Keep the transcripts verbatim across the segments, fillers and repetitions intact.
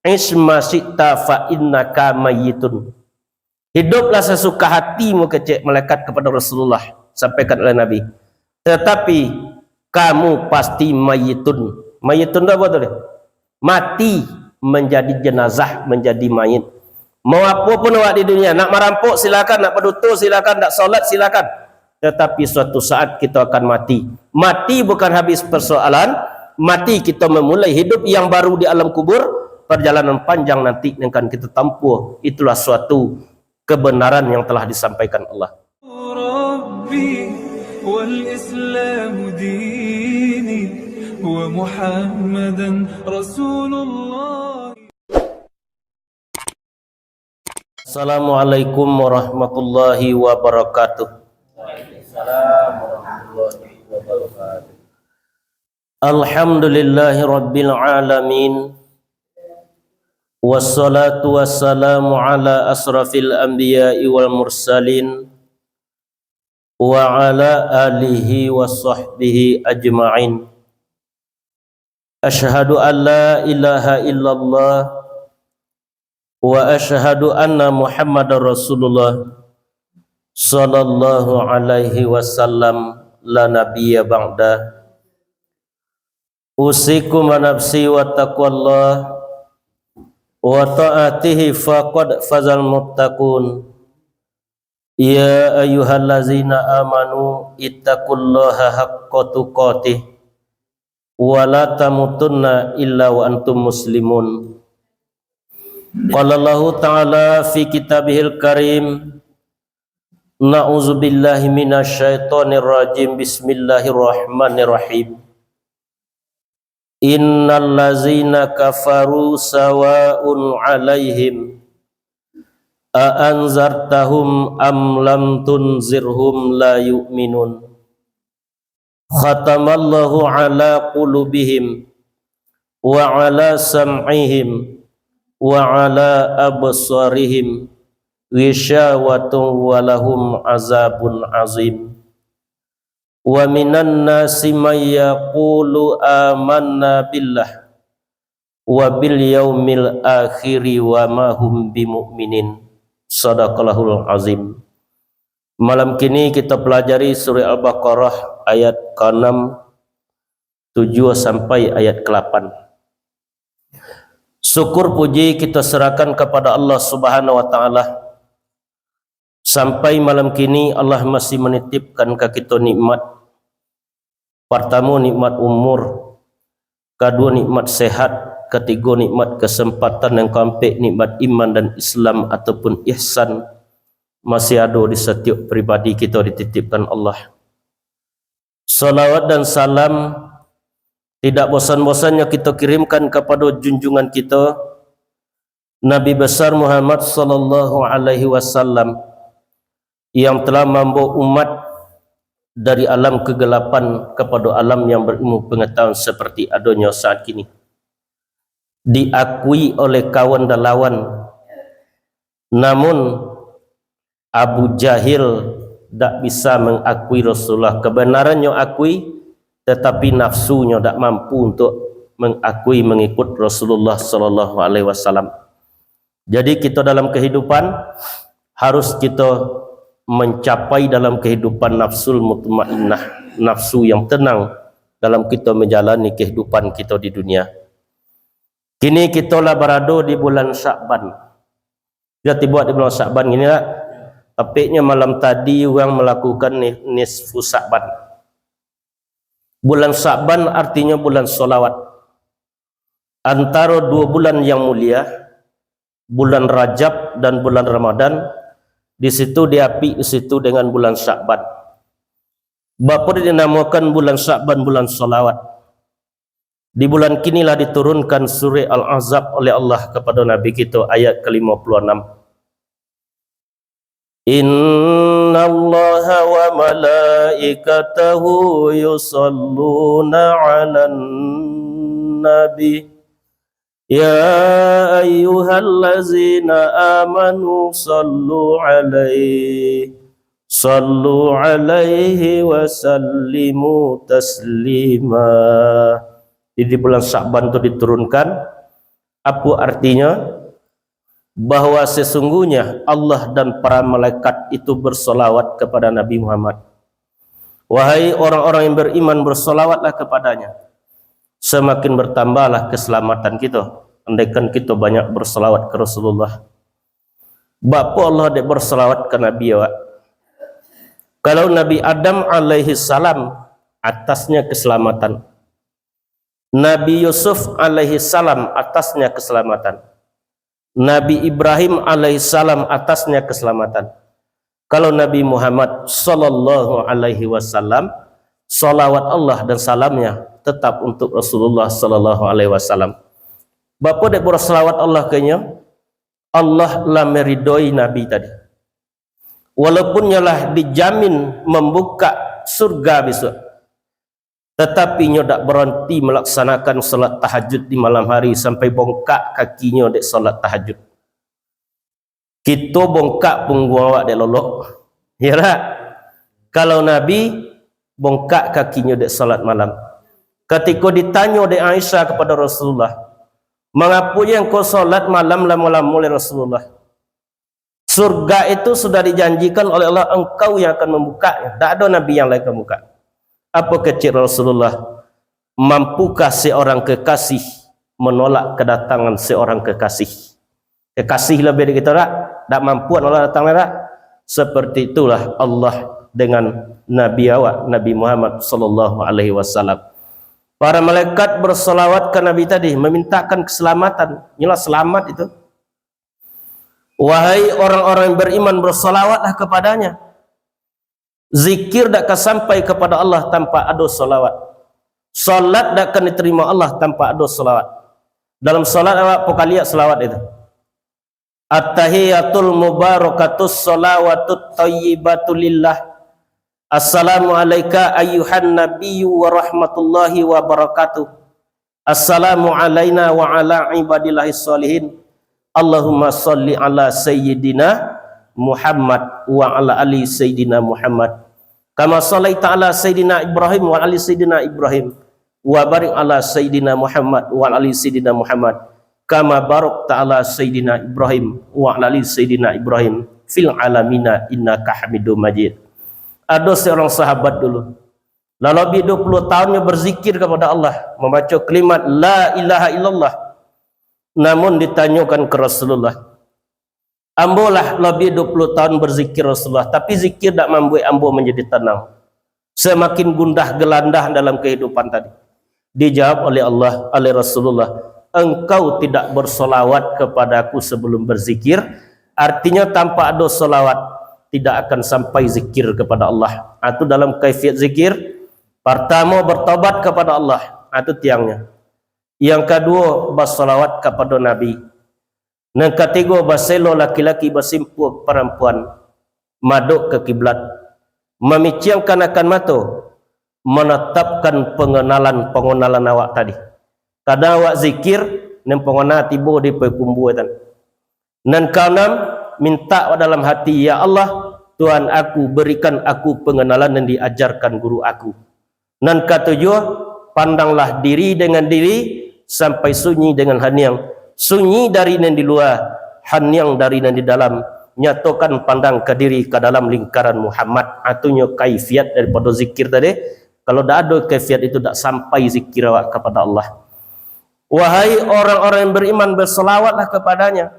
"Ish ma syi'ta fa innaka mayyitun." "Hiduplah sasuka hatimu," kecek malaikat kepada Rasulullah, sampaikan oleh Nabi. "Tetapi kamu pasti mayyitun." Mayyitun tu apa tu? Mati, menjadi jenazah, menjadi mayit. Mau apa pun awak di dunia, nak marampok silakan, nak berduto silakan, nak solat silakan. Tetapi suatu saat kita akan mati. Mati bukan habis persoalan, mati kita memulai hidup yang baru di alam kubur, perjalanan panjang nanti yang akan kita tempuh. Itulah suatu kebenaran yang telah disampaikan Allah. ربي والإسلام ديني ومحمدا رسول الله. Assalamualaikum warahmatullahi wabarakatuh. Alhamdulillahirabbil alamin. Wassalatu wassalamu ala asrafil anbiya'i wal mursalin, wa ala alihi wa sahbihi ajma'in. Asyhadu an la ilaha illallah wa asyhadu anna Muhammadar Rasulullah sallallahu alaihi wasallam, la nabiyya ba'da. Usikum wa nafsi wa taqwallah wa ta'atihi faqad fazal muttaqun. Ya ayyuhallazina amanu ittaqullaha haqqa tuqatih wa la tamutunna illa wa antum muslimun. Qala Allahu ta'ala fi kitabihil karim, na'udzubillahi minasyaitonirrajim, bismillahirrahmanirrahim. Innallazina kafaru sawaun alaihim a anzartahum am lam tunzirhum la yu'minun. Khatamallahu ala qulubihim wa ala sam'ihim wa ala absarihim ghisyawatun wa lahum azabun azim. Wa minan nasi may yaqulu amanna billah wa bil yaumil akhiri wa ma hum bimu'minin. Sadaqallahul azim. Malam kini kita pelajari surah Al-Baqarah ayat keenam, tujuh sampai ayat kelapan. Syukur puji kita serahkan kepada Allah Subhanahu wa Ta'ala. Sampai malam kini, Allah masih menitipkan ka kito nikmat. Partamo, nikmat umur. Kaduo, nikmat sehat. Katigo, nikmat kesempatan. Yang kaampek, nikmat iman dan Islam ataupun ihsan. Masih ado di satiok pribadi kito dititipkan Allah. Salawat dan salam tidak bosan-bosannyo kito kirimkan kapado junjungan kito, Nabi Besar Muhammad sallallahu alaihi wasallam, yang telah mambawa umat dari alam kegelapan kapado alam yang berilmu pengetahuan seperti adonyo saat kini. Diakui oleh kawan dan lawan, namun Abu Jahil dak bisa mengakui Rasulullah. Kebenarannyo akui, tetapi nafsunyo dak mampu untuk mengakui, mengikut Rasulullah sallallahu alaihi wasallam. Jadi, kito dalam kehidupan harus kito mencapai dalam kehidupan nafsul mutmainnah, nafsu yang tenang dalam kito menjalani kehidupan kito di dunia. Kini kito lah barado di bulan Sya'ban. Lah tibo di bulan Sya'ban kini lah. Tapeknyo malam tadi urang malakukan ni-, nisfu Sya'ban. Bulan Sya'ban artinyo bulan sholawat. Antaro duo bulan yang mulia, bulan Rajab dan bulan Ramadan, di situ diapik di situ dengan bulan Sya'ban. Bapa dinamokan bulan Sya'ban bulan sholawat? Di bulan kinilah diturunkan surah Al-Ahzab oleh Allah kepada Nabi kita, ayat kelima puluh enam. Innallaha wa malaikatahu yusalluna 'alan nabi. Ya ayyuhallazina amanu sallu 'alaihi, sallu 'alaihi wa sallimu taslima. Jadi, di bulan Sya'ban tu diturunkan Apo artinyo? Bahwa sesungguhnya Allah dan para malaikat itu bersolawat kepada Nabi Muhammad. Wahai orang-orang yang beriman, bersolawatlah kepadanya. Semakin bertambahlah keselamatan kito, andaikan kito banyak bersolawat ka Rasulullah. Baa Allah dek bersolawat ka Nabi awak? Kalau Nabi Adam alaihi salam, atasnya keselamatan. Nabi Yusuf alaihi salam, atasnya keselamatan. Nabi Ibrahim alaihi salam, atasnya keselamatan. Kalau Nabi Muhammad sallallahu alaihi wasallam, salawat Allah dan salamnya tetap untuk Rasulullah sallallahu alaihi wasallam. Baa dek bersolawat Allah ka inyo? Allah lah meridoi Nabi tadi. Walaupun nyo lah dijamin mambuka surga bisuak, tatapi nyo dak baranti malaksanakan salat tahajud di malam hari sampai bongkak kakinyo dek salat tahajud. Kito bongkak pungguang awak dek lolok. Ya dak? Kalau Nabi bongkak kakinyo dek salat malam. Katiko ditanyo dek Aisyah kepada Rasulullah, "Mangapo je engkau salat malam lamo-lamo lai Rasulullah? Surga itu sudah dijanjikan oleh Allah, engkau yang akan membukanya. Dak ado nabi yang lain akan buka." Apo kecek Rasulullah? "Mampukah seorang kekasih menolak kedatangan seorang kekasih?" Kekasih lebih dari kita dak? Dak mampu Allah datang dak? Seperti itulah Allah dengan Nabi awak, Nabi Muhammad sallallahu alaihi wasallam. Para malaikat bersolawat ke Nabi tadi, memintakan keselamatan. Inilah selamat itu. Wahai orang-orang yang beriman, bersolawatlah kepadanya. Zikir dak ka sampai kepada Allah tanpa ado solawat. Salat dak ka diterima Allah tanpa ado solawat. Dalam salat awak pokaliak solawat itu. At-tahiyatul mubarakatus salawatut thayyibatu lillah. Assalamu alaika ayyuhan nabiyyu wa rahmatullahi wa barakatuh. Assalamu alaina wa ala ibadillahis shalihin. Allahumma shalli ala sayyidina Muhammad wa ala ali sayyidina Muhammad. Kama shallaita ala sayyidina Ibrahim wa ali sayyidina Ibrahim. Wa barik ala sayyidina Muhammad wa ali sayyidina Muhammad. Kama barakta ala sayyidina Ibrahim wa ala ali sayyidina Ibrahim fil alamina innaka Hamidum Majid. Ado seorang sahabat dulu, lah labiah dua puluh tahun nyo berzikir kepada Allah, mambaco kalimat la ilaha illallah. Namun ditanyokan ke Rasulullah, "Ambo lah labiah dua puluh tahun berzikir Rasulullah, tapi zikir dak mambuek ambo menjadi tenang. Semakin gundah gelandah dalam kehidupan tadi." Dijawab oleh Allah, oleh Rasulullah, "Engkau tidak bersolawat kepada Aku sebelum berzikir." Artinya tanpa ado solawat, tidak akan sampai zikir kepada Allah. Itu dalam kaifiat zikir. Pertama, bertobat kepada Allah. Itu tiangnya. Yang kedua, bersolawat kepada Nabi. Nan katigo, baselo laki-laki, basimpua parampuan, madok ka kiblat, mamiciangkan akan mato, manatapkan pangenalan-pangenalan awak tadi. Kadang awak zikir, nan pangana tibo di pakumbuan. Nan kaanam, mintak dalam hati, "Ya Allah, Tuhan aku, berikan aku pengenalan yang diajarkan guru aku." Nan katujuah, pandanglah diri dengan diri sampai sunyi dengan haniang. Sunyi dari nan di lua, haniang dari nan di dalam. Nyatokan pandang ka diri ka dalam lingkaran Muhammad. Atunyo kaifiat daripada zikir tadi. Kalau dak ado kaifiat itu, dak sampai zikir awak kepada Allah. Wahai orang-orang yang beriman, berselawatlah kepadanya.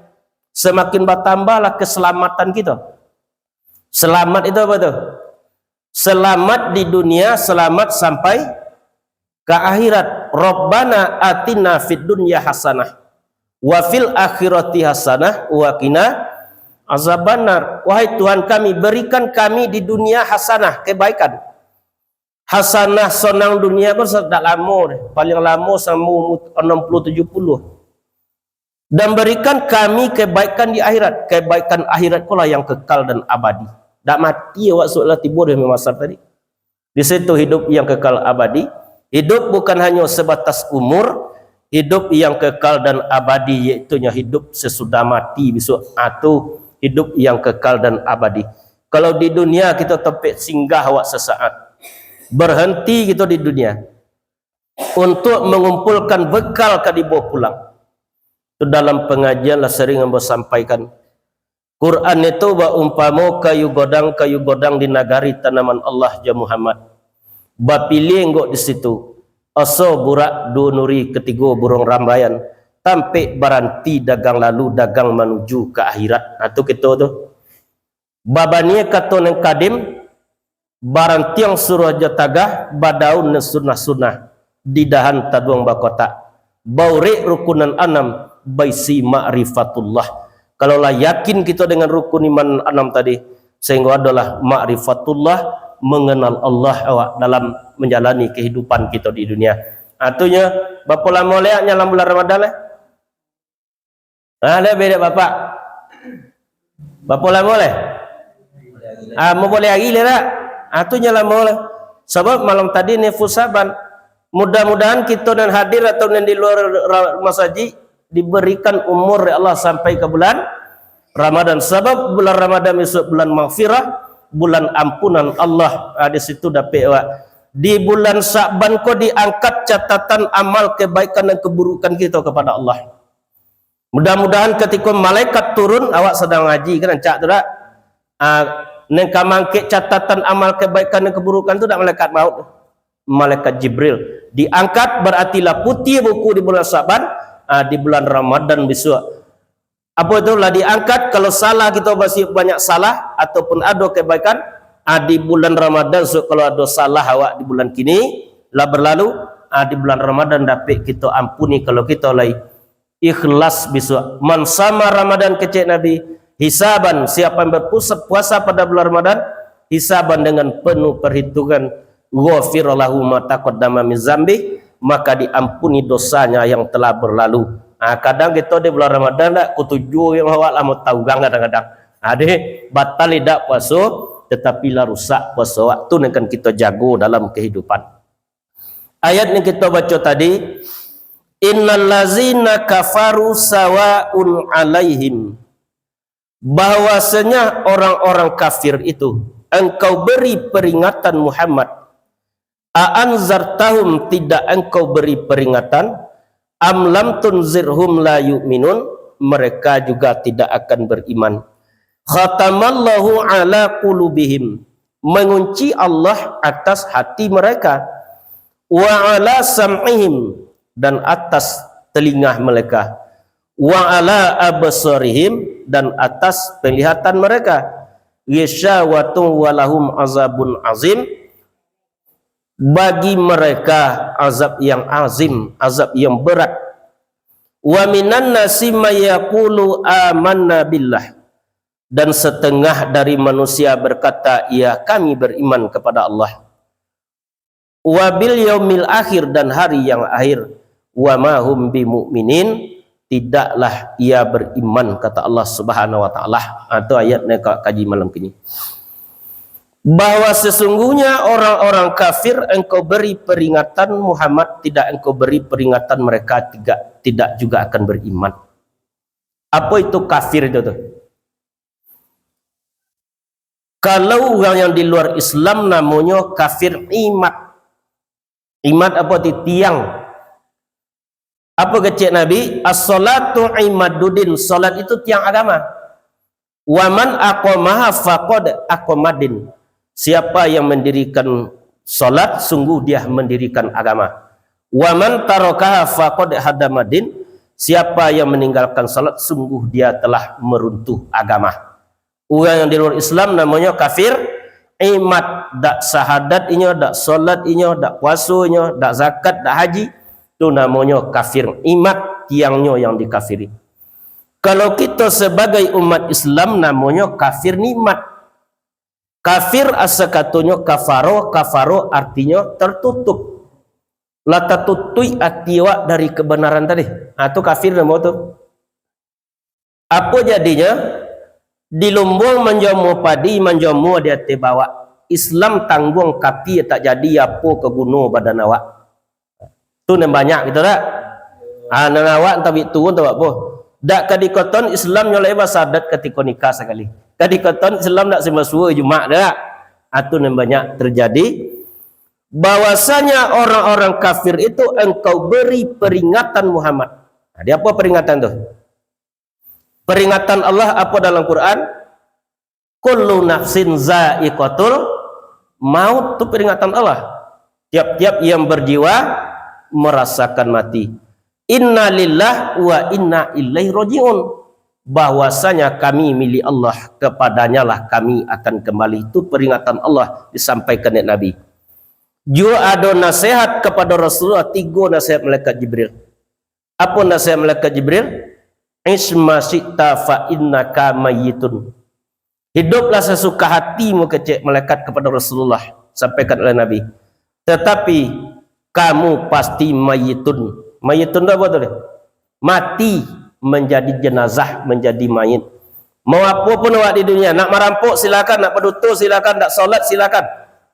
Semakin bertambahlah keselamatan kita. Selamat itu apa tu? Selamat di dunia, selamat sampai ke akhirat. Rabbana atina fid dunya hasanah, wa fil akhirati hasanah, wa qina azabannar. Wahai Tuhan kami, berikan kami di dunia hasanah, kebaikan. Hasanah sonang dunia pun dak lamo deh. Paling lamo samo umur enam puluh tujuh puluh. Dan berikan kami kebaikan di akhirat. Kebaikan akhirat itulah yang kekal dan abadi. Dak mati awak sudah tibo di Masar tadi. Di situ hidup yang kekal abadi. Hidup bukan hanya sebatas umur, hidup yang kekal dan abadi, yaitu nya hidup sesudah mati besok. Atau hidup yang kekal dan abadi. Kalau di dunia kita tampek singgah awak sesaat. Berhenti kita di dunia. Untuk mengumpulkan bekal ka dibawa pulang. Tu dalam pangajian lah sering ambo sampaikan. Quran itu baumpamo kayu godang, kayu godang di nagari tanaman Allah, ja Muhammad. Bapilih ngok di situ. Aso burak duo nuri, katigo buruang rambayan. Tampek baranti dagang lalu, dagang manuju ka akhirat. Nah, tu kito tu. Babaniah kato nan kadim, barantiang suruah jo tagah, badaun nan sunah-sunah, di dahan taduang bakotak, baurek rukunan anam, baisi ma'rifatullah. Kalau lah yakin kito dengan rukun iman anam tadi, sahinggo adolah ma'rifatullah, mengenal Allah awak dalam menjalani kehidupan kito di dunia. Artinyo, bapo lamo lai nyo dalam bulan Ramadan lai? Ah, dah beda bapak. Bapo lamo lai? Ah, mau boleh hari lai tak? Ah, tu nyo lamo lai. Sabab malam tadi nisfu Sa'ban. Mudah-mudahan kito nan hadir atau nan di luar ra-, masajik diberikan umur dek Allah sampai ka bulan Ramadan. Sabab bulan Ramadan bisuak bulan maghfirah, bulan ampunan Allah. Ah, di situ dapek awak. Di bulan Sa'ban ko diangkat catatan amal kebaikan dan keburukan kito kepada Allah. Mudah-mudahan katiko malaikat turun, awak sadang ngaji, kan rancak tu dak? Ah, nan ka mangkek catatan amal kebaikan dan keburukan tu dak malaikat maut tu. Malaikat Jibril. Diangkat, berarti lah putiah buku di bulan Sa'ban, ah, di bulan Ramadan bisuak. Apo tu lah diangkat, kalau salah kito masih banyak salah, ataupun ado kebaikan, ah, di bulan Ramadan, so, kalau ado salah awak di bulan kini, lah berlalu, ah, di bulan Ramadan dapek kito ampuni kalau kito lai ikhlas bisuak. "Man sama Ramadan," kecek Nabi, "hisaban," siapa yang berpuasa pada bulan Ramadan, hisaban dengan penuh perhitungan, "ghufira lahu ma taqaddama min zambih," maka diampuni dosanya yang telah berlalu. Ah, kadang kito di bulan Ramadan dak kutuju yang awak lah mau tahu gang kadang-kadang. Ah, deh, batal idak puaso, tetapi lah rusak puaso awak. Tu nan kan kito jago dalam kehidupan. Ayat yang kita baca tadi, "Innal lazina kafaru sawaun alaihim," bahwasanya orang-orang kafir itu engkau beri peringatan Muhammad, "a anzartahum," tidak engkau beri peringatan, "am lam tunzirhum la yu'minun," mereka juga tidak akan beriman. "Khatamallahu ala qulubihim," mengunci Allah atas hati mereka, "wa ala sam'ihim," dan atas telinga mereka, "wa ala absarihim," dan atas penglihatan mereka, "ghishawatun wa lahum azabun azim," bagi mereka azab yang azim, azab yang berat. "Wa minan nasi may yaqulu amanna billah," dan setengah dari manusia berkata, "Ya, kami beriman kepada Allah." "Wa bil yaumil akhir," dan hari yang akhir. "Wa ma hum bimu'minin," tidaklah ia beriman, kata Allah Subhanahu wa Ta'ala. Ha, tu ayat nan ka kaji malam kini. Bahwa sesungguhnya orang-orang kafir engkau beri peringatan, Muhammad, tidak engkau beri peringatan, mereka tidak, tidak juga akan beriman. Apa itu kafir itu tu? Kalau urang yang di luar Islam namonyo kafir imat. Imat apo ti? Tiang. Apo kecek Nabi? "As-salatu imaduddin." Salat itu tiang agama. "Wa man aqamaha faqad aqamaddin." Siapa yang mendirikan salat, sungguh dia mendirikan agama. "Wa man tarakaha faqad hadamaddin." Siapa yang meninggalkan salat, sungguh dia telah meruntuh agama. Urang yang di luar Islam namonyo kafir imat, dak sahadat inyo, dak solat inyo, dak puaso inyo, dak zakat, dak haji, tu namonyo kafir imat, tiangnyo yang dikafiri. Kalau kito sebagai umat Islam namonyo kafir nikmat. Kafir asa katonyo kafaro, kafaro artinyo tertutup. Lah tatutuik ati awak dari kebenaran tadi. Ha, tu kafir namo tu. Apo jadinyo? Di lumbuang manjamua padi, manjamua di ateh bawak. Islam tangguang tapi tak jadi, apo ka guno badan awak. Tu nan banyak gitu dak? Ah, nan awak entah bik turun entah bak apo. Dak ka dikatoan Islam nyo lai basahadat katiko nikah sakali. Ka dikatoan Islam dak sambasuo Jumaik dak? Ah, tu nan banyak terjadi. Bahwasanya orang-orang kafir itu engkau beri peringatan Muhammad. Nah, di apo peringatan tu? Peringatan Allah apo dalam Quran? "Kullu nafsin za'iqatul maut," tu peringatan Allah. Tiap-tiap yang berjiwa merasakan mati. "Inna lillah wa inna ilaihi raji'un." Bahwasanya kami milik Allah, kepadanyalah kami akan kembali. Itu peringatan Allah disampaikan dek Nabi. Juo ado nasihat kepada Rasulullah, tigo nasihat malaikat Jibril. Apo nasihat malaikat Jibril? "Ish ma syi'ta fa innaka mayyitun." "Hiduplah sesuka hatimu," kecek malaikat kepada Rasulullah, sampaikan oleh Nabi. "Tetapi kamu pasti mayyitun." Mayyitun tu apo tu? Mati, menjadi jenazah, menjadi mayit. Mau apo pun awak di dunia, nak marampok silakan, nak baduto silakan, nak solat silakan.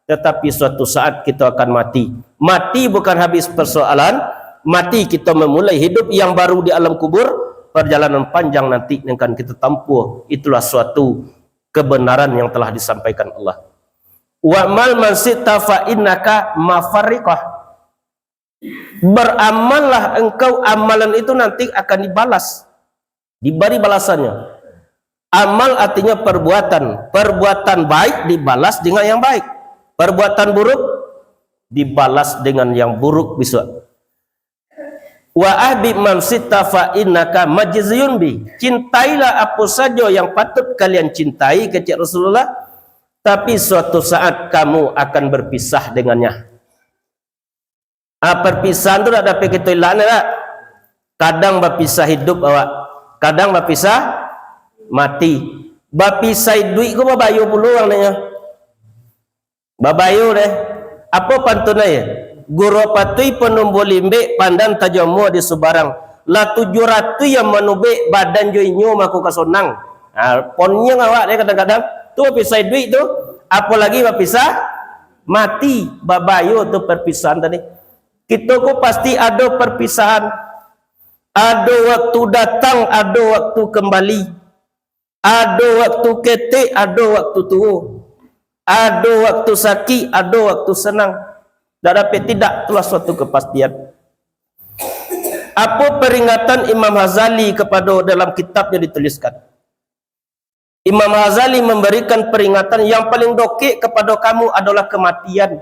Tetapi suatu saat kita akan mati. Mati bukan habis persoalan, mati kita memulai hidup yang baru di alam kubur, perjalanan panjang nanti yang akan kita tempuh. Itulah suatu kebenaran yang telah disampaikan Allah. "Wa'mal ma syi'ta fa innaka mafarriqah." Beramallah engkau, amalan itu nanti akan dibalas, diberi balasannya. Amal artinya perbuatan. Perbuatan baik dibalas dengan yang baik. Perbuatan buruk dibalas dengan yang buruk besok. "Wa ahbib man syi'ta fa innaka majziyun bi." Cintailah apo sajo yang patut kalian cintai, kecek Rasulullah, tapi suatu saat kamu akan berpisah dengannya. Ah, perpisahan tu dak dapek kito elak, dak? Kadang bapisah hidup awak, kadang bapisah mati. Bapisah iduik ko babayo pulo urang nyo. Babayo deh. Apo pantun ai? Gurau patuih panumbuah limbek, pandan tajamua di subarang. Lah tujuah ratuih yang manubek, badan jo inyo mako ka sonang. Ha, poniang awak deh kadang-kadang. Tu bapisah iduik tu. Apolagi bapisah mati, babayo tu perpisahan tadi. Kito ko pasti ado perpisahan. Ado waktu datang, ado waktu kembali. Ado waktu ketek, ado waktu tuo. Ado waktu sakik, ado waktu senang. Dak dapek tidak, itulah suatu kepastian. Apo peringatan Imam Ghazali kepada dalam kitabnya dituliskan? Imam Ghazali memberikan peringatan, yang paling dokek kepada kamu adalah kematian.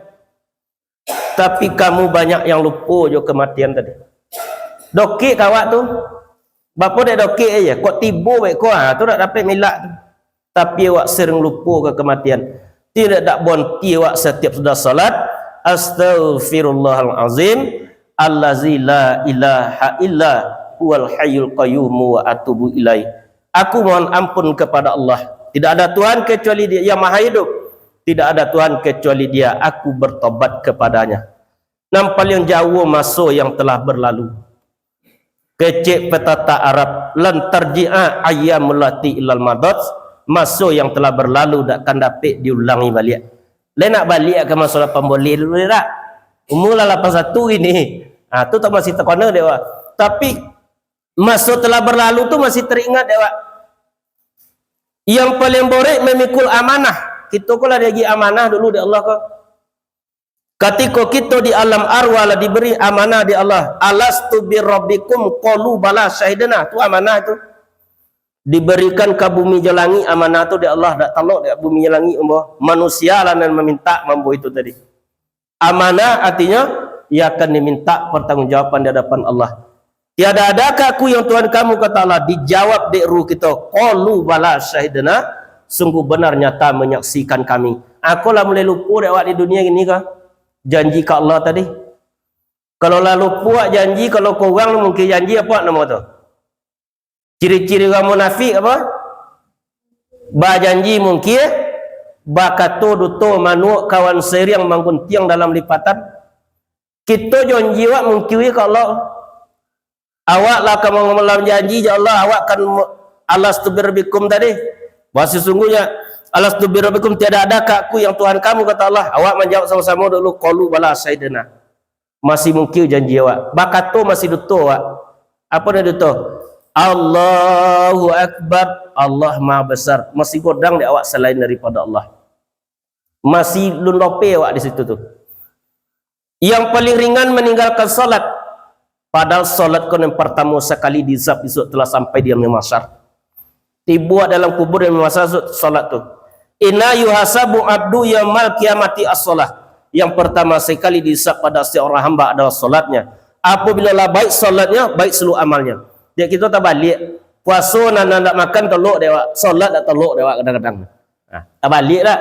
Tapi kamu banyak yang lupo jo kematian tadi. Dokek ka awak tu. Bapo dek dokek aja, kok tibo baik ko, ha, tu dak dapek milak tu. Tapi awak sering lupo ka kematian. Tidak dak bonti awak setiap sudah salat, "Astaghfirullahalazim, allazi la ilaha illa huwal hayyul qayyum wa atubu ilaih." Aku mohon ampun kepada Allah. Tidak ada Tuhan kecuali Dia yang Maha Hidup. Tidak ada Tuhan kecuali Dia. Aku bertobat kepada-Nya. Nan paliang jauah maso yang telah berlalu. Kecek pepatah Arab, "Lan tarji'a ayyamul lati ilal madat," maso yang telah berlalu dak kan dapek diulangi baliak. Lai nak baliak ka maso lapan boleh dulu dak? Umur lah lapan satu kini. Ha, tu tak masih takona dek awak. Tapi maso telah berlalu tu masih teringat dek awak. Yang paling borek mamikul amanah. Kito ko lah diagiah amanah dulu dek Allah ko. Katiko kito di alam arwah lah diberi amanah dek Allah, "Alastu birabbikum?" Qalu, "Bala, syahidna." Tu amanah tu. Diberikan ka bumi jo langik amanah tu dek Allah, dak talok dek bumi jo langik, ambo. Manusia lah nan mamintak, ambo, itu tadi. Amanah artinyo, iyo akan diminta pertanggungjawaban di hadapan Allah. "Tiada adakah Aku yang Tuhan kamu?" kata Allah. Dijawab dek ruh kito, "Qalu bala syahidna," sungguh benar nyata menyaksikan kami. Ako lah mulai lupo dek awak di dunia kini ko, janji ka Allah tadi. Kalau lah lupo awak janji, kalau ka urang mungkin janji apo namo tu? Ciri-ciri urang munafik apo? Bajanji mungkir, bakato duto manuak, kawan sairiang mangguntiang dalam lipatan. Kito janji awak mungkir ka Allah. Awak lah ka malam janji jo Allah, awak kan mu-, "Alastu birabbikum" tadi. Bahwa sesungguhnya, "Alastu birabbikum, tiada adakah Aku yang Tuhan kamu?" kata Allah. Awak manjawab samo-samo dulu, "Qalu bala syahidna." Masih mungkir janji awak. Bakato masih duto awak. Apo nan duto? "Allahu Akbar, Allah Maha Besar." Masih godang dek awak salain daripado Allah. Masih lundope awak di situ tu. Yang paling ringan maninggalkan salat. Padahal salat ko nan partamo sakali dihisab bisuak telah sampai di alam mahsyar. Tibo dalam kubur yang masa salat tu. Inna yuhasabu abdu yaumal qiyamati as-shalah. Yang pertama sekali dihisab pada seorang hamba adalah salatnya. Apabila lah baik salatnya, baik seluruh amalnya. Dek kito tabaliak. Puaso nan, nan nak makan tolok dek awak, salat dak tolok dek awak kadang-kadang. Nah, tabaliak dak?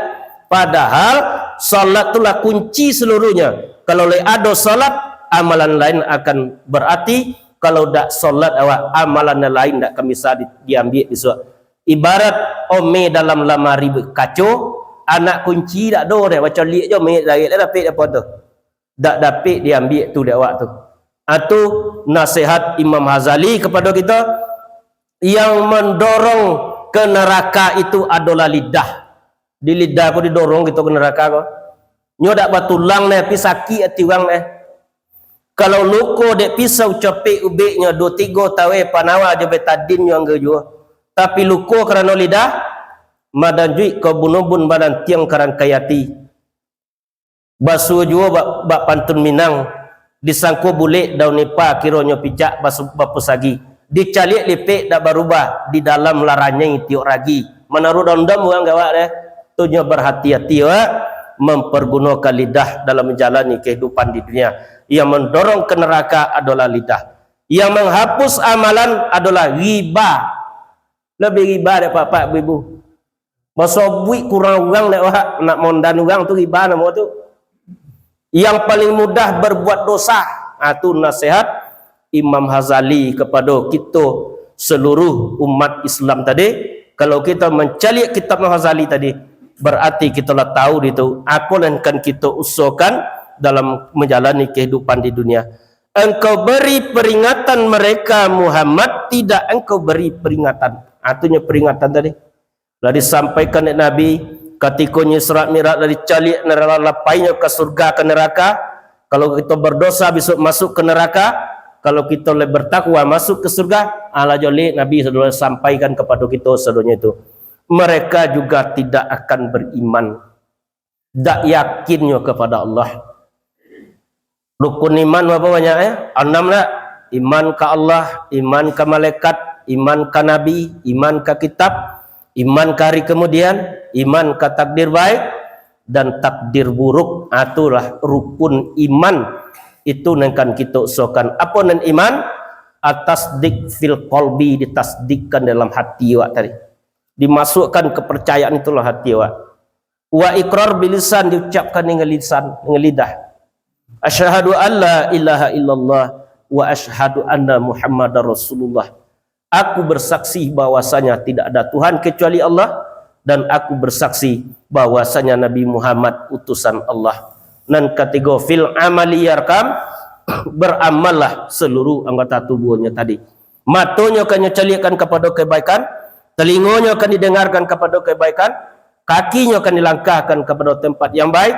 Padahal salat tu lah kunci seluruhnya. Kalau lai ado salat, amalan lain akan berarti, kalau dak salat awak, amalan nan lain dak akan bisa di-, diambiak bisuak. Ibarat ome dalam lamari kaco, anak kunci dak ado deh, bacaliak jo ome, tarik lah dapek dek apo tu. Dak dapek diambiak tu dek awak tu. Atu nasihat Imam Ghazali kepada kita yang mendorong ke neraka itu adalah lidah. Di lidah ko didorong kito ke neraka ko. Nyo dak batulang neh, tapi sakik ati urang neh. Kalau luko dek pisau capek ubeknyo, duo tigo taweh panawa jo betadin nyo anggo juo. Tapi luko karano lidah, madanjuik ka ubun-ubun, madantiang ka rangkai ati. Basuo juo bak, bak pantun Minang, disangko bulek daun nipa, kironyo picak basu-, bapusagi. Dicaliak lipek dak barubah, di dalam laranyai tiok ragi. Manaruah daun dam urang gawak deh. Tu nyo berhati-hati awak mempergunokan lidah dalam menjalani kehidupan di dunia. Yang mendorong ke neraka adalah lidah. Yang menghapus amalan adalah ghibah. Labiah ghibah dek pak-pak, ibu-ibu. Basobuik kurang urang dek awak, nak mondan urang tu ghibah namo tu. Yang paling mudah berbuat dosa. Ah, tu nasihat Imam Ghazali kepada kito seluruh umat Islam tadi. Kalau kito mancaliak kitab Imam Ghazali tadi, berarti kito lah tahu di tu, apo nan kan kito usahakan dalam menjalani kehidupan di dunia. Engkau beri peringatan mereka, Muhammad, tidak engkau beri peringatan. Ah, tu nyo peringatan tadi. Lah disampaikan dek Nabi, katiko nyo Isra Mi'raj lah dicaliak, lah lapainyo ka surga ka neraka. Kalau kito berdosa, bisuak masuk ka neraka. Kalau kito lah bertakwa, masuk ka surga. Alah jolek Nabi sudah sampaikan kapado kito sadonyo itu. Mereka juga tidak akan beriman. Dak yakinnyo kapado Allah. Rukun iman bapa banyak, eh? Anam dak? Iman ka Allah, iman ka malaikat, iman ka nabi, iman ka kitab, iman ka hari kemudian, iman ka takdir baik dan takdir buruk. Ah, itulah rukun iman. Itu nan kan kito usahakan. Apo nan iman? Atasdik fil qalbi, ditasdikkan dalam hati awak tadi. Dimasukkan kepercayaan itulah hati awak. Wa iqrar bilisan, diucapkan dengan lisan, dengan lidah. Asyhadu an la ilaha illallah wa asyhadu anna Muhammadar Rasulullah. Aku bersaksi bahwasanya tidak ada Tuhan kecuali Allah, dan aku bersaksi bahwasanya Nabi Muhammad utusan Allah. Nan katigo, fil amali yarkam, beramallah seluruh anggota tubuhnyo tadi. Matonyo kan nyo caliakkan kapado kebaikan, telingonyo kan didengarkan kapado kebaikan, kakinyo kan dilangkahkan kapado tempat yang baik,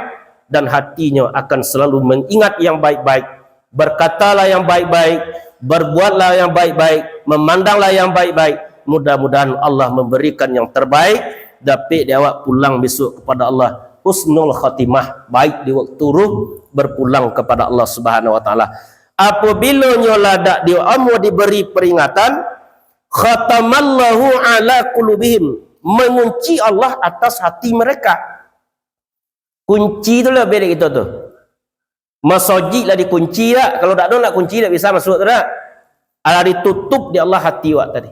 dan hatinyo akan selalu mengingat yang baik-baik. Berkatalah yang baik-baik, berbuatlah yang baik-baik, memandanglah yang baik-baik. Mudah-mudahan Allah memberikan yang terbaik, dapek dek awak pulang besok kepada Allah husnul khatimah, baik di waktu ruh berpulang kepada Allah Subhanahu wa taala. Apabila nyo lah dak di amuah diberi peringatan, khatamallahu ala qulubihim, mengunci Allah atas hati mereka. Kunci tu lah bedek kito tu. Masajik lah dikunci dak? Kalau dak ado nak kunci, dak bisa masuk tu dak? Alah ditutup dek Allah hati awak tadi.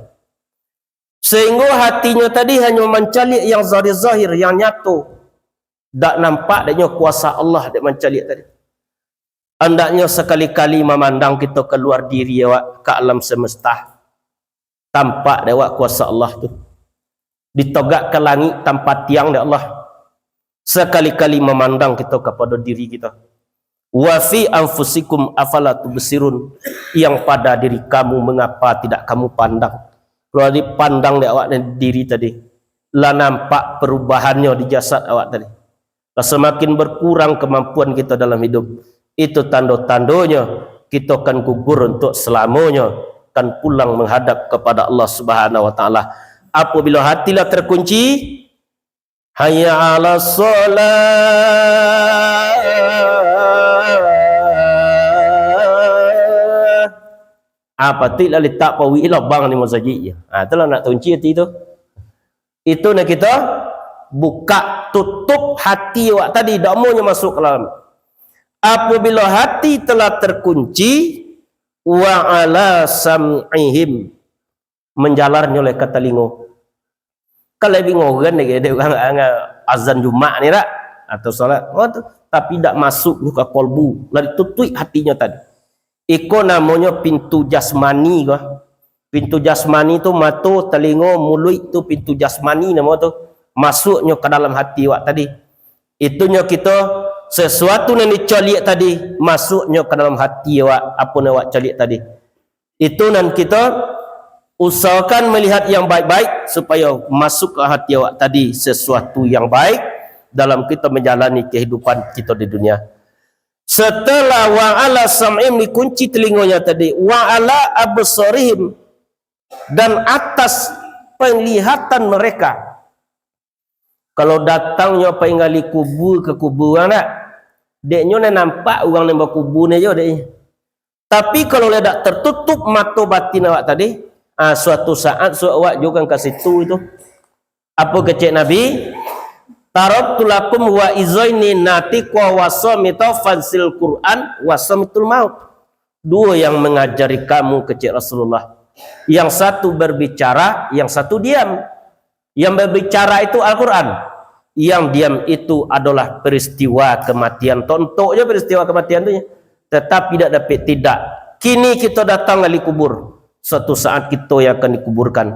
Sehingga hatinyo tadi hanyo mancaliak yang zahir-zahir, yang nyato. Dak nampak dek nyo kuasa Allah dek mancaliak tadi. Andaknyo sakali-kali mamandang kito kaluar diri awak ka alam semesta. Tampak dek awak kuasa Allah tu. Ditogak ka langik tampatiang dek Allah. Sakali-kali mamandang kito kapado diri kito. Wa fi anfusikum afala tubsirun. Yang pada diri kamu, mengapa tidak kamu pandang? Kalau dipandang dek awak diri tadi, lah nampak perubahannyo di jasad awak tadi. Lah samakin berkurang kemampuan kito dalam hidup. Itu tando-tandonyo kito kan gugur untuk selamonyo, kan pulang menghadap kepada Allah Subhanahu wa taala. Apabila hati lah terkunci, hayya 'alas shalah. Ah, patuiklah litak pauik lobang di masajik je. Ah, itulah nak takunci ati tu. Itu nan kito bukak, tutup hati awak tadi, dak amonyo masuk ka dalam. Apabila hati telah terkunci, wa ala sam'ihim, manjalarnyo lai ka talingo. Kan lai bingogan dek urang, urang azan Jumaik ni dak? Atau salat. Oh, tu. Tapi dak masuk nyo ka kolbu, lah ditutuik hatinyo tadi. Iko namonyo pintu jasmani ko. Pintu jasmani tu mato, talingo, muluik tu pintu jasmani namo tu. Masuknyo ka dalam hati awak tadi. Itunyo kito, sesuatu nan dicaliak tadi, masuknyo ka dalam hati awak, apo nan awak caliak tadi. Itu nan kito usahakan melihat yang baik-baik, supayo masuk ka hati awak tadi sesuatu yang baik dalam kito manjalani kahidupan kito di dunia. Setelah wa ala sam'ihim, dikunci talingonyo tadi, wa ala absarihim, dan atas penglihatan mereka. Kalau datangnyo pai gali kubua ka kubua, nak, deknyo nan nampak urang nan bakubua ni jo, dek. Tapi kalau lah dak tertutup mato batin awak tadi, ah, suatu saat su-, awak juo kan ka situ itu. Apo kecek Nabi? "Taraktu lakum wa'izaini natiqo wasamito fansil Qur'an wasamitul maut." Duo yang mangajari kamu, kecek Rasulullah. Yang satu berbicara, yang satu diam. Yang berbicara itu Al-Quran. Yang diam itu adalah peristiwa kematian. Tontok je peristiwa kematian tu, ya. Tetapi dak dapek tidak. Kini kito datang gali kubur. Suatu saat kito yang akan dikuburkan.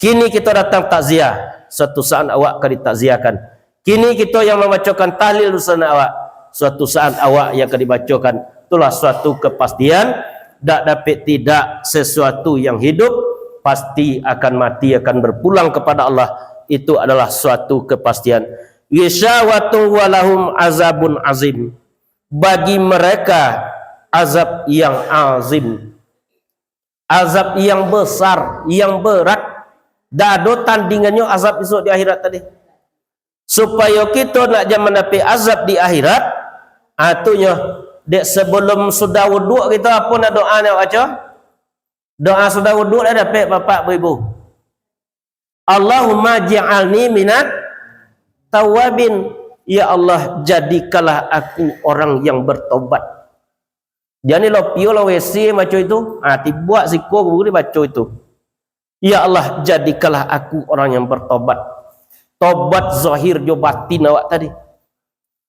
Kini kito datang takziah. Suatu saat awak akan ditakziahkan. Kini kito yang mambacokan tahlil dusanak awak. Suatu saat awak yang akan dibacokan. Itulah suatu kepastian. Dak dapek tidak, sesuatu yang hidup pasti akan mati, akan berpulang kepada Allah. Itu adalah suatu kepastian. Ghishawatun walahum azabun azim. Bagi mereka azab yang azim. Azab yang besar, yang berat. Dak ado tandingannyo azab isuak di akhirat tadi. Supayo kito nak jan mandapek azab di akhirat, ah, tu nyo, dek, sebelum sudah wuduk kito, apo nak doa nak baco? Doa sudah wuduk lah dapek, bapak, bu, ibu. "Allahumma ja'alni minat tawabin." Ya Allah, jadikanlah aku orang yang bertobat. Jan ni lopio lah W C baco itu. Ah, tibuak siko guru ni baco itu. "Ya Allah, jadikanlah aku orang yang bertobat." Tobat zahir jo batin awak tadi.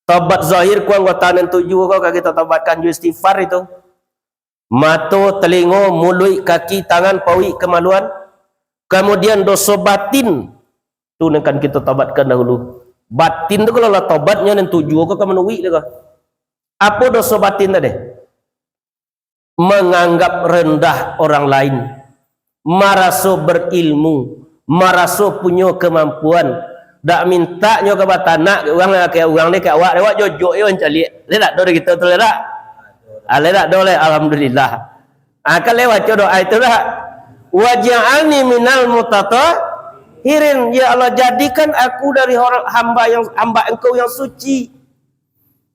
Tobat zahir ko anggota nan tujuh ko ka kito tobatkan jo istighfar itu. Mato, talingo, muluik, kaki, tangan, pauik, kamaluan. Kamudian doso batin. Tu nan kan kito tobatkan dahulu. Batin tu kalau lah tobatnyo nan tujuh ko ka manuik dek ko. Apo doso batin tadi? Manganggap rendah orang lain, maraso berilmu, maraso punyo kamampuan, dak mintak nyo ka batanak, urang, ka urang ni, ka awak, awak jojok yo mancaliak. Lai dak do kito tu, lai dak? Ah, lai dak do lai, alhamdulillah. Ah, kan lai baco doa itu dak? "Waj'alni minal mutatahhirin." Ya Allah, jadikan aku dari orang, hamba yang, hamba Engkau yang suci.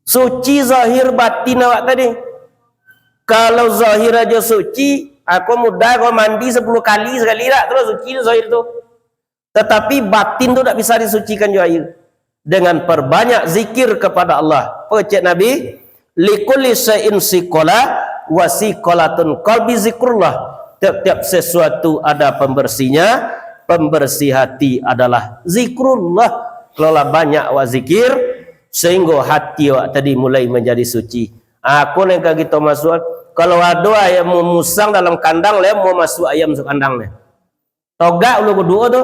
Suci zahir batin awak tadi. Kalau zahir ajo suci, aku mudah kau mandi sepuluh kali sekali dak, tu lah suci tu zahir tu. Tetapi batin tu dak bisa disucikan jo aia. Dengan perbanyak zikir kepada Allah. Apa cek Nabi? "Likulli syai'in siqalah, wa siqalatun qalbi zikrullah." Tiap-tiap sesuatu ada pembersihnya, pembersih hati adalah zikrullah. Kalau lah banyak awak zikir, sehingga hati awak tadi mulai manjadi suci. Aku nan ka kito masuak, kalau ado ayam musang dalam kandang, lai mau masuak ayam masuk kandang ni. Togak ulu kuduo tu.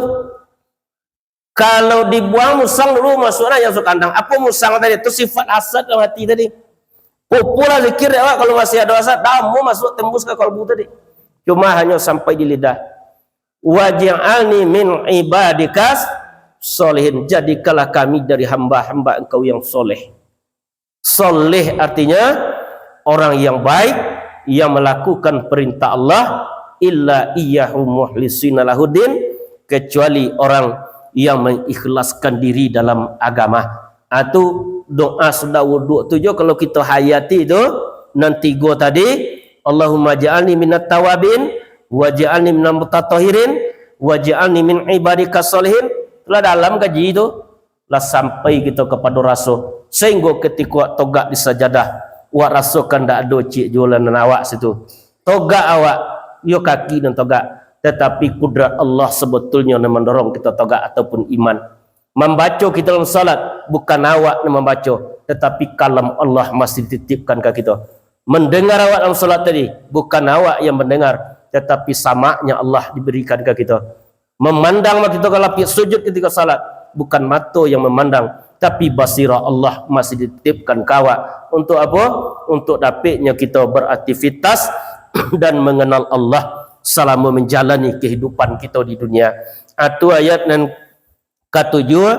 Kalau dibuang musang dulu, masuaklah ayam masuk kandang. Apo musang tadi? Tu sifat hasad dalam hati tadi. Pupulah zikir dek awak, kalau masih ado hasad, dak mau masuak tembus ka kalbu tadi. Cuma hanyo sampai di lidah. "Waj'alni min ibadikas sholihin." Jadikanlah kami dari hamba-hamba Engkau yang soleh. Soleh artinya orang yang baik, yang melakukan perintah Allah, "Illa iyyahu mukhlisina lahuddin," kecuali orang yang mengikhlaskan diri dalam agama. Ah, tu doa sudah wuduk tu jo kalau kito hayati tu, nan tigo tadi, "Allahumma ja'alni minat tawabin, Waj'alni minal mutatahhirin, waj'alni min ibadika sholihin. Lah dalam kaji tu, lah sampai kito kapado raso, sahinggo katiko togak di sajadah, wak rasokan ndak ado ciek juo lah nan awak situ. Togak awak, iyo kaki nan togak, tatapi kudrat Allah sabetulnyo nan mandorong kito togak ataupun iman. Mambaco kito dalam salat, bukan awak nan mambaco, tatapi kalam Allah masih dititipkan ka kito. Mandangar awak dalam salat tadi, bukan awak yang mandangar, tatapi samaknya Allah diberikan ka kito. Mamandang mah kito ka lapiak sujud katiko salat, bukan mato yang mamandang, tapi basirah Allah masih dititipkan ka awak. Untuk apo? Untuk dapiknyo kito beraktivitas dan manganal Allah salamo manjalani kahidupan kito di dunia. Atu ayat nan katujuah,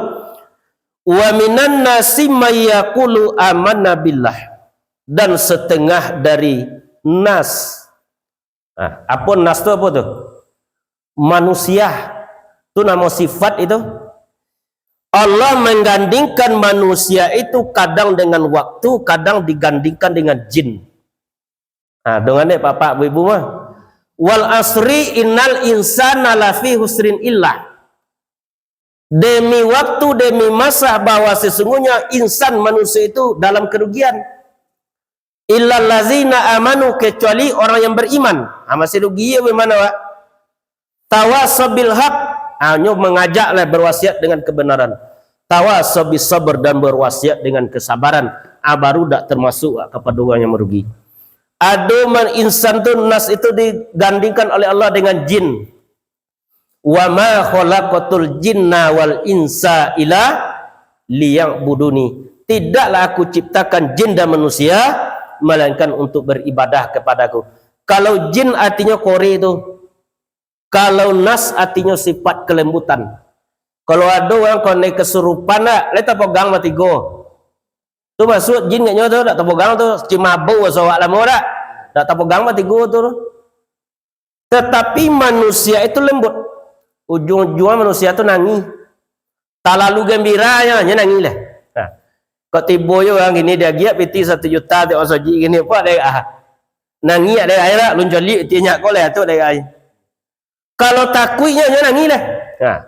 "Wa minan nasi may yaqulu amanna billah." Dan setengah dari nas. Nah, apo nas tu apo tu? Manusia. Tu namo sifat itu. Allah menggandingkan manusia itu kadang dengan waktu, kadang digandingkan dengan jin. Nah, dengan dek bapak ibu mah. "Wal asri innal insana lafi husrin illah." Demi waktu, demi masa, bahwa sesungguhnya insan manusia itu dalam kerugian. "Illallazina amanu," kecuali orang yang beriman. Ha, masih rugi ya bagaimana, Pak? "Tawasaw bil haq." Ha, nyo mengajak lah berwasiat dengan kebenaran. "Tawasaw bis sabr," dan berwasiat dengan kesabaran. Ha, baru dak termasuk, ha, kepada orang yang merugi. Ado man insan tu, nas itu digandingkan oleh Allah dengan jin. "Wa ma khalaqtul jinna wal insa illa liya'buduni." Tidaklah Aku ciptakan jin dan manusia, melainkan untuk beribadah kepada-Ku. Kalau jin artinyo kore tu, kalau nas artinyo sifat kelembutan. Kalau ado urang kone kesurupan dak, lai tapogang matigo. Tu masuak jin kat nyo tu, dak tapogang tu, cimabau baso awak lamo dak? Dak tapogang matigo tu. Tatapi manusia itu lembut. Ujung-ujung manusia tu nangih. Talalu gambira nyo, nyo nangih lah. Nah, kok tibo jo urang gini diagiah piti satu juta tiok masajik gini, puak dek ah. Nangih dek ai lah, lun coliak ti nyak ko lah tu dek ai. Kalau takuiknyo, nyo nangih lah. Nah.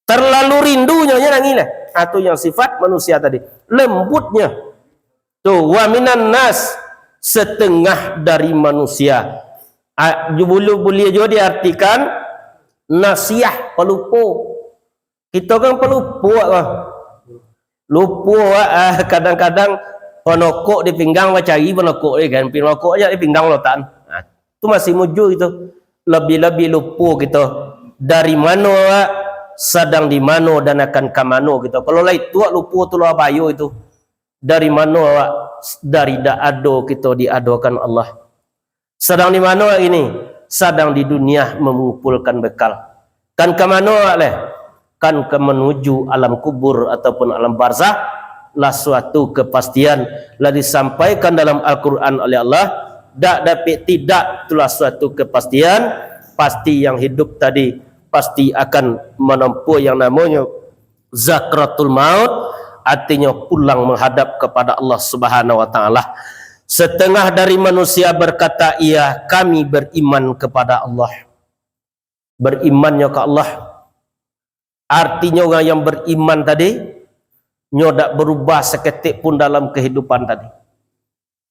Terlalu rindu nyo, nyo nangih lah. Ah, tu yang sifat manusia tadi. Lembutnyo. Tu, wa minan nas, setengah dari manusia. Ah, ju-, bulu-, buliah juo diartikan nasiah, pelupo. Kito kan pelupo, ah. Lupo, ah, kadang-kadang panokok di pinggang, bacari panokok, eh, kan. Panokok aja di pinggang lotakan. Ah, tu masih mujur itu. Lebih-lebih lupo kito. Dari mano awak, sadang di mano, dan akan ka mano kito. Kalau lai tuak lupo tu lah bahayo itu. Dari mano awak, dari dak ado kito diadokan Allah. Sadang di mano awak ini? Sadang di dunia mengumpulkan bekal. Kan ka mano awak leh? Kan ka manuju alam kubur ataupun alam barzah, lah suatu kepastian, lah disampaikan dalam Al-Quran oleh Allah, dak dapek tidak, itulah suatu kepastian, pasti yang hidup tadi pasti akan menempuh yang namanya sakratul maut, artinyo pulang menghadap kepada Allah Subhanahu wa Ta'ala. Setengah dari manusia berkata, "Iya, kami beriman kepada Allah." Berimannyo ka Allah. Artinyo, urang yang beriman tadi, nyo dak berubah saketek pun dalam kehidupan tadi.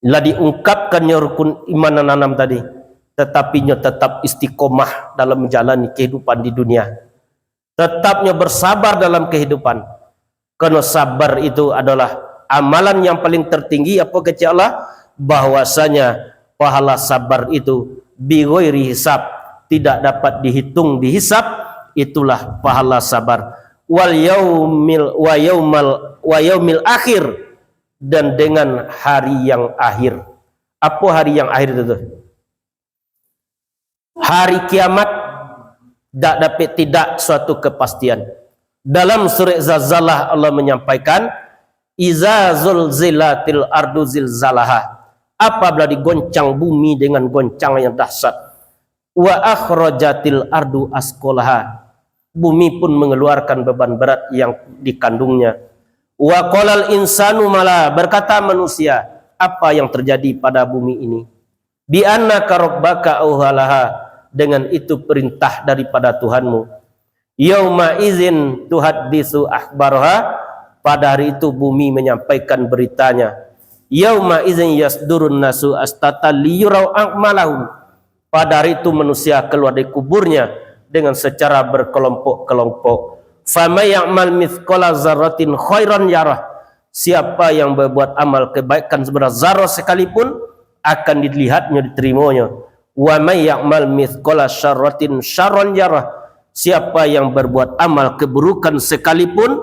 Lah diungkapkannyo rukun iman nan anam tadi, tatapi nyo tetap istiqomah dalam menjalani kehidupan di dunia. Tetap nyo bersabar dalam kehidupan. Karena sabar itu adalah amalan yang paling tertinggi, apa kecek Allah, bahwasanya pahala sabar itu bighairi hisab, tidak dapat dihitung, dihisab, itulah pahala sabar. Wal yaumil, wa yaumal, wa yaumil akhir, dan dengan hari yang akhir. Apa hari yang akhir itu tu? Hari kiamat dak dapek tidak suatu kepastian. Dalam surat Zalzalah Allah menyampaikan, "Iza zulzilatil ardu zilzalaha." Apabila digoncang bumi dengan goncang yang dahsyat. "Wa akhrajatil ardu asqalaha." Bumi pun mengeluarkan beban berat yang dikandungnya. "Wa qalal insanu mala." Berkata manusia, "Apa yang terjadi pada bumi ini?" "Bi annaka rabbaka auhalaha." dengan itu perintah daripada Tuhanmu. Yauma izin tuhaddisu akhbaraha, pada hari itu bumi menyampaikan beritanya. Yauma izin yasdurun nasu astata liyurau a'malahum, pada hari itu manusia keluar dari kuburnya dengan secara berkelompok-kelompok. Faman ya'mal mithqala zarratin khairan yarah, siapa yang berbuat amal kebaikan seberat zarah sekalipun, akan dilihatnya, diterimanya. Wa may ya'mal mithqala syarratin syarran yarah, siapa yang berbuat amal keburukan sekalipun,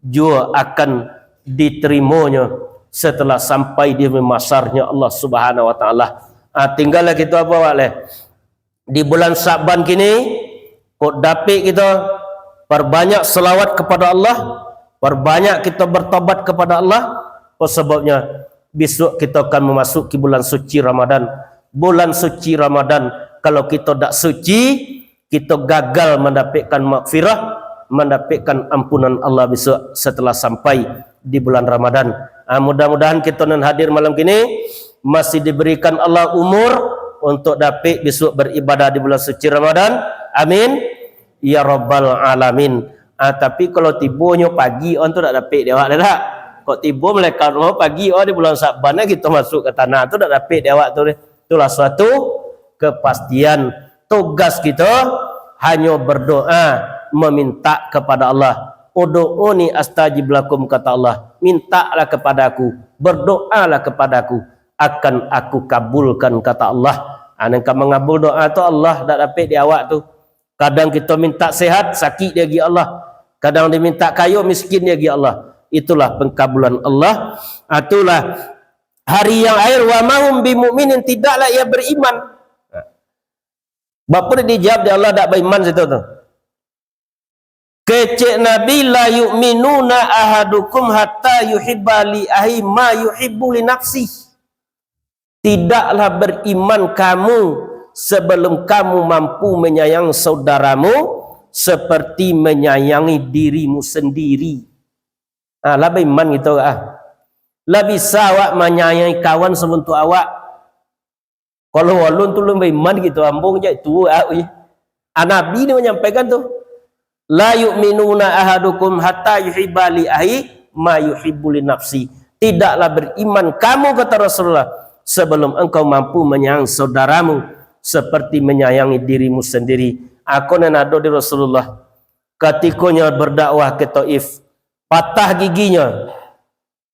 juo akan diterimanya setelah sampai di masarnya Allah Subhanahu wa Taala. Ah, tinggal lagi tu apa, Wak, leh? Di bulan Sa'ban kini, kok dapik kita perbanyak selawat kepada Allah, perbanyak kita bertobat kepada Allah. Apa sebabnya? Besok kita akan memasuki bulan suci Ramadan. Bulan suci Ramadan, kalau kita dak suci, kita gagal mendapatkan maghfirah, mendapatkan ampunan Allah besok setelah sampai di bulan Ramadan. Ah, mudah-mudahan kita nan hadir malam kini masih diberikan Allah umur untuk dapik besok beribadah di bulan suci Ramadan. Amin ya rabbal alamin. Ah, tapi kalau tibonyo pagi, on tu dak dapik dek awak dah, dak? Kok tibo malaikat roh pagi, oh, di bulan Sa'ban, eh, kita masuk ke tanah tu, dak dapik dek awak tu deh. Itulah suatu kepastian. Tugas kita hanyo berdoa, meminta kepada Allah. "Ud'uni astajib lakum," kata Allah. "Mintalah kepada Aku, berdoalah kepada Aku, akan Aku kabulkan," kata Allah. Ah, nan ka mangabul doa tu Allah, dak dapik di awak tu. Kadang kita minta sehat, sakik diagiah Allah. Kadang diminta kayo, miskin diagiah Allah. Itulah pengkabulan Allah. Ah, itulah hari yang akhir, "Wa ma hum bimukminin," tidaklah ia beriman. Bapa dijawab dek Allah, dak baiman situ tu. Kecek Nabi, "La yu'minuna ahadukum hatta yuhibba li akhihi ma yuhibbu li nafsih." Tidaklah beriman kamu sebelum kamu mampu menyayangi saudaramu seperti menyayangi dirimu sendiri. Ah, lah baiman gitu ah. Lah bisa awak manyayangi kawan sabantuak awak. Kalau alun tu alun baiman gitu, ambo jak tuo ah, ui. Ah, Nabi ni manyampaikan tu, "La yu'minuna ahadukum hatta yuhibba li akhihi ma yuhibbu li nafsi." Tidaklah beriman kamu, kata Rasulullah, sebelum engkau mampu menyayangi saudaramu seperti menyayangi dirimu sendiri. Ako nan ado di Rasulullah. Katikonyo berdakwah ke Taif, patah giginyo,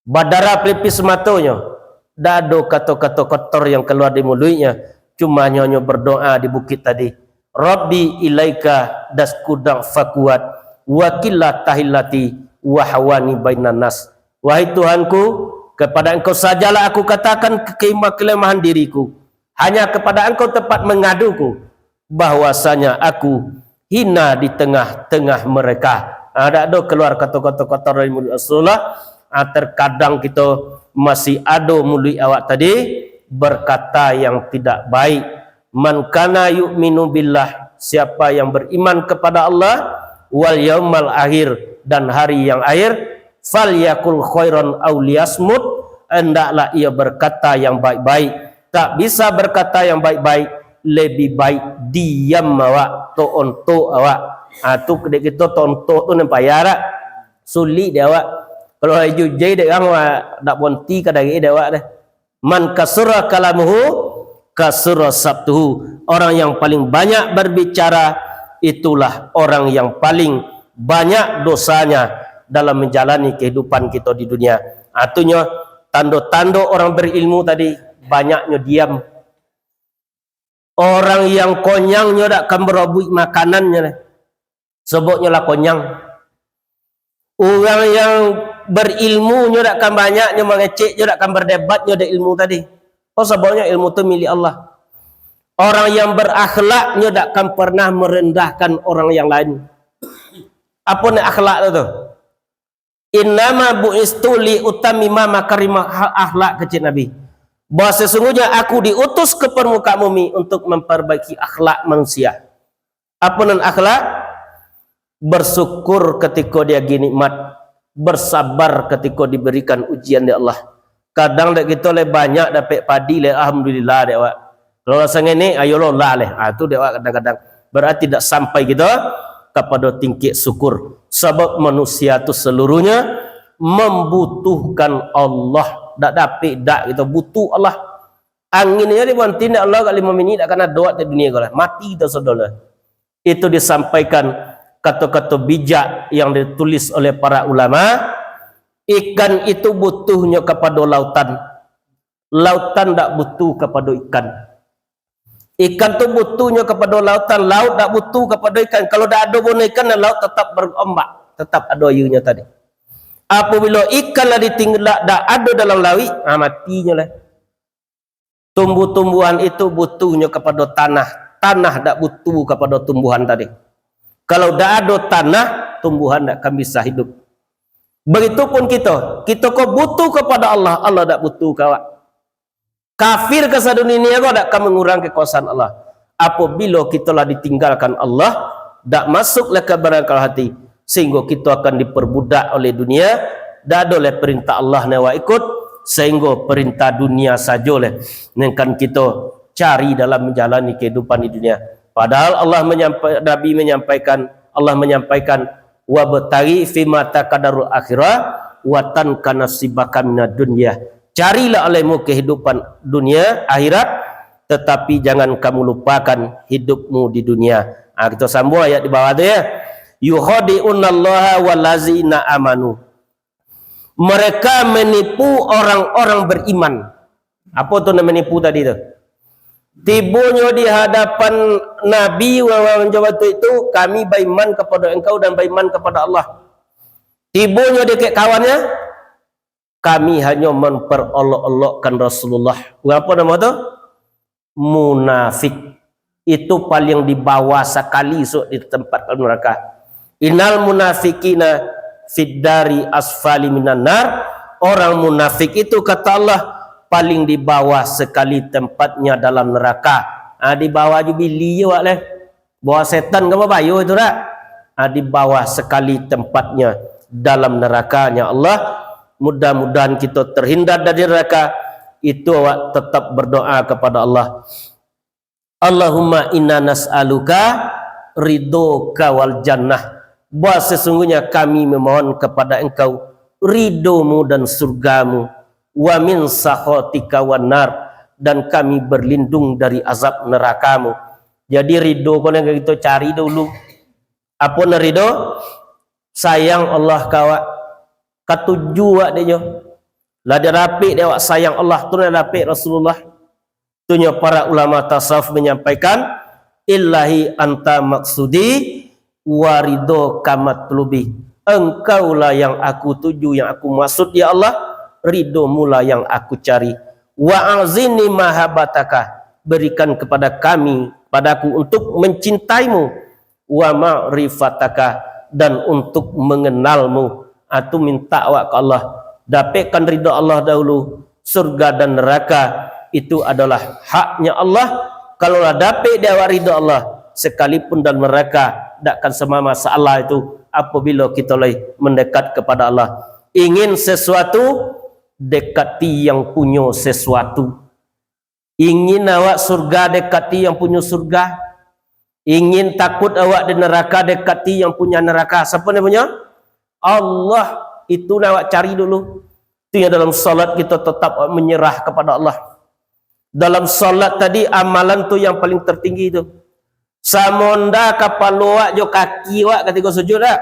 badarah pelipis matonyo, dak ado kato-kato kotor yang kaluar di muluiknyo, cuma nyo hanyo berdoa di bukit tadi, "Rabbi ilaika asku dha'fa quwwati wa qillata hilati wa hawani bainan nas." "Wahai Tuhanku, kepada Engkau sajalah aku katakan ke-, kelemahan diriku. Hanya kepada Engkau tempat mengaduku, bahwasanya aku hina di tengah-tengah mereka." Ah, dak ado kaluar kato-kato kotor dari muluik Rasulullah. Ah, terkadang kito masih ado muluik awak tadi berkata yang tidak baik. "Man kana yu'minu billah," siapa yang beriman kepada Allah, "wal yaumal akhir," dan hari yang akhir, "falyakul khairan aw liyasmut," hendaklah ia berkata yang baik-baik. Tak bisa berkata yang baik-baik, lebih baik diam awak, tontok awak. Ah, tu dek kito tontok tu nan payah dak? Sulik dek awak. Kalau Jujai dek urang, dak bonti ka dari dek awak deh. "Man kasura kalamuhu, kasura sabtuhu." Orang yang paling banyak berbicara, itulah orang yang paling banyak dosanya dalam menjalani kehidupan kito di dunia. Artinyo, tando-tando orang berilmu tadi, banyaknyo diam. Orang yang konyang nyo dak kan barabuik makanannyo, sababnyo lah konyang. Urang yang berilmu nyo dak kan banyak nyo mangecek, nyo dak kan berdebat nyo dek ilmu tadi. Oh, sababnyo ilmu tu milik Allah. Orang yang berakhlak nyo dak kan pernah merendahkan orang yang lain. Apo ni akhlak tu? "Innama bu'istu li utammima makarima akhlak," kecek Nabi. Bahwa sesungguhnya aku diutus ke permukaan bumi untuk memperbaiki akhlak manusia. Apo nan akhlak? Bersyukur katiko diagiah nikmat, bersabar katiko diberikan ujian dek Allah. Kadang dek kito lai banyak dapek padi lai, alhamdulillah dek awak. Kalau rasa ngenek, ayolah lah leh. Ah, tu dek awak kadang-kadang. Berarti dak sampai kita kapado tingkek syukur. Sabab manusia tu seluruhnya mambutuhkan Allah. Dak dapek dak kita butuh Allah. Angin aja dibanti dek Allah agak limo minik, dak kana doa di dunia ko lah. Mati kita sudah lah. Itu disampaikan kato-kato bijak yang ditulis oleh para ulama, ikan itu butuhnyo kapado lautan. Lautan dak butuh kapado ikan. Ikan tu butuhnyo kapado lautan, laut dak butuh kapado ikan. Kalau dak ado bono ikan, laut tetap berombak, tetap ado ayunyo tadi. Apabila ikan lah ditinggal, dak ado dalam lauik, ah, matinyo lah. Tumbuh-tumbuhan itu butuhnyo kapado tanah, tanah dak butuh kapado tumbuhan tadi. Kalau dak ado tanah, tumbuhan dak akan bisa hidup. Begitupun kito, kito ko butuh kapado Allah, Allah dak butuh ka awak. Kafir ka sadunia ko dak ka mangurang kekuasaan Allah. Apabila kito lah ditinggalkan Allah, dak masuk lah ka barangkal hati, sehingga kito akan diperbudak oleh dunia, dak ado lah perintah Allah nan awak ikut, sehingga perintah dunia sajo lah nan kan kito cari dalam menjalani kehidupan di dunia. Padahal Allah menyampa-, Nabi menyampaikan, Allah menyampaikan, "Wabtaghi fima ataka darul akhirah, wa la tansa nasibaka minad dunya." Carilah olehmu kehidupan dunia, akhirat, tetapi jangan kamu lupakan hidupmu di dunia. Ah, kita sambung ayat di bawah tu ya. "Yukhadi'unallaha wallazina amanu." Mereka menipu orang-orang beriman. Apo tu nan manipu tadi tu? Tibonyo di hadapan Nabi, urang-urang Jawa tu itu, "Kami baiman kapado engkau dan baiman kapado Allah." Tibonyo di kek kawannya, "Kami hanyo memperolok-olokkan Rasulullah." Urang apo namo tu? Munafik. Itu paling di bawah sakali sok di tempat dalam neraka. "Innal munafiqina fid dari asfali minan nar." Orang munafik itu, kata Allah, paling di bawah sekali tempatnya dalam neraka. Ah, di bawah jubili je awak leh. Bawah setan ka babayo itu dak? Ah, di bawah sekali tempatnya dalam nerakanya Allah. Mudah-mudahan kita terhindar dari neraka. Itu awak tetap berdoa kepada Allah. "Allahumma inna nas'aluka ridhoka wal jannah." Bah, sesungguhnya kami memohon kepada Engkau ridho-Mu dan surga-Mu. "Wa min sakhatika wan nar," dan kami berlindung dari azab neraka-Mu. Jadi ridho ko nan kito cari dulu. Apo nan ridho? Sayang Allah ka awak. Katuju awak dek nyo. Lah dapek dek awak sayang Allah tu, lah dapek Rasulullah. Tu nyo para ulama tasawuf menyampaikan, "Ilahi anta maksudi wa ridhoka matlubi." Engkaulah yang aku tuju, yang aku maksud, ya Allah, ridho-Mu lah yang aku cari. "Wa a'zizni mahabbataka," berikan kepada kami, padaku untuk mencintai-Mu. "Wa ma'rifataka," dan untuk mengenal-Mu. Atu minta awak ka Allah, dapekkan ridho Allah dahulu. Surga dan neraka itu adalah haknya Allah. Kalau lah dapek di awak ridho Allah, sekalipun dalam neraka, dak akan sama masalah itu apabila kita lai mendekat kepada Allah. Ingin sesuatu, dekati yang punyo sesuatu. Ingin awak surga, dekati yang punyo surga. Ingin takut awak di neraka, dekati yang punyo neraka. Siapa nan punyo? Allah. Itu nan awak cari dulu. Itu yang dalam salat kita tetap menyerah kepada Allah. Dalam salat tadi, amalan tu yang paling tertinggi tu. Samo ndak kapalo awak jo kaki awak katiko sujud dak?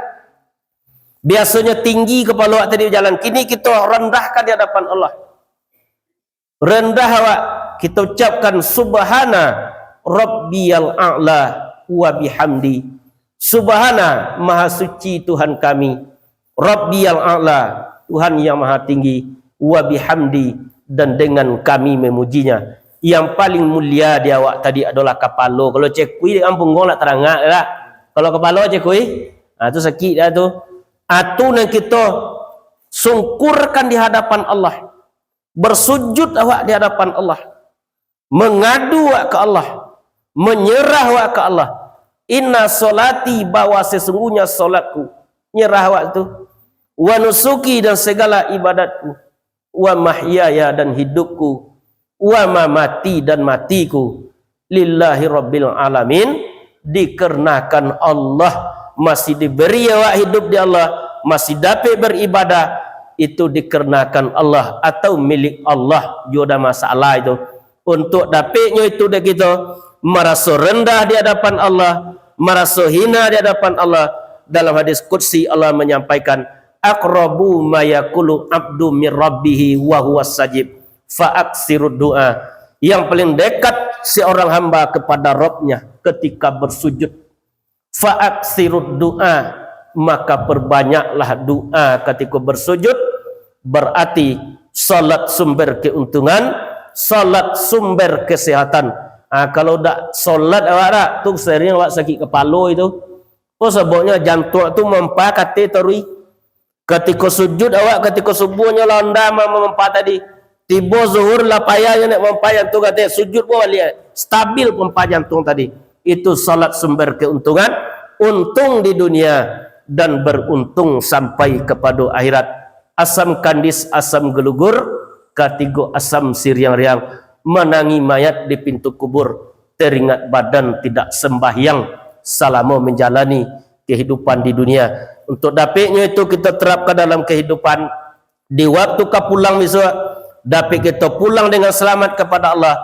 Biasonyo tinggi kapalo awak tadi bajalan. Kini kito rendahkan di hadapan Allah. Rendah awak, kita ucapkan, "Subhana rabbiyal a'la wa bihamdi." Subhana, maha suci Tuhan kami. Rabbiyal a'la, Tuhan yang maha tinggi. Wa bihamdi, dan dengan kami memujinya. Yang paling mulia di awak tadi adalah kapalo. Kalau cekui dengan punggong nak tarangak tak? Kalau kapalo cekui, ha, tu sakik dah tu. Atu nan kita sungkurkan di hadapan Allah. Bersujud awak di hadapan Allah, mengadu awak ka Allah, menyerah awak ka Allah. "Inna sholati," bahwa sesungguhnya sholatku, nyerah awak tu, "wa nusuki," dan segala ibadatku, "wa mahyaya," dan hidupku, "wa mamati," dan matiku, lillahi rabbil alamin, dikarenakan Allah, masih diberi awak hidup di Allah, masih dapek beribadah, itu dikarenakan Allah atau milik Allah, juo dah masalah itu. Untuak dapeknyo itu dek kito, maraso randah di hadapan Allah, maraso hina di hadapan Allah. Dalam hadis qudsi Allah manyampaikan, "Aqrabu ma yakulu abdu min rabbihi wa huwa sajid, fa aksirud du'a." Yang paling dekat seorang hamba kepada Rabbnya ketika bersujud, "Fa aksirud du'a," maka perbanyaklah doa ketika bersujud. Berarti salat sumber keuntungan, salat sumber kesehatan. Ah, kalau dak salat awak dak, tu sering awak sakit kepala itu. Oh, sebabnya jantung tu mampa kate tarui. Katiko sujud awak, katiko subuhnyo lah onda ma-, mampa tadi. Tibo zuhur lah payah nyo nak mampa, yang tu kate sujud pun baliak. Stabil pompa jantung tadi. Itu salat sumber keuntungan, untung di dunia dan beruntung sampai kepada akhirat. Asam kandis, asam gelugur, katigo asam siriang-riang, manangi mayat di pintu kubur, teringat badan tidak sembahyang selama menjalani kehidupan di dunia. Untuk dapiknyo itu kita terapkan dalam kehidupan, di waktu ka pulang besok, dapik kita pulang dengan selamat kepada Allah.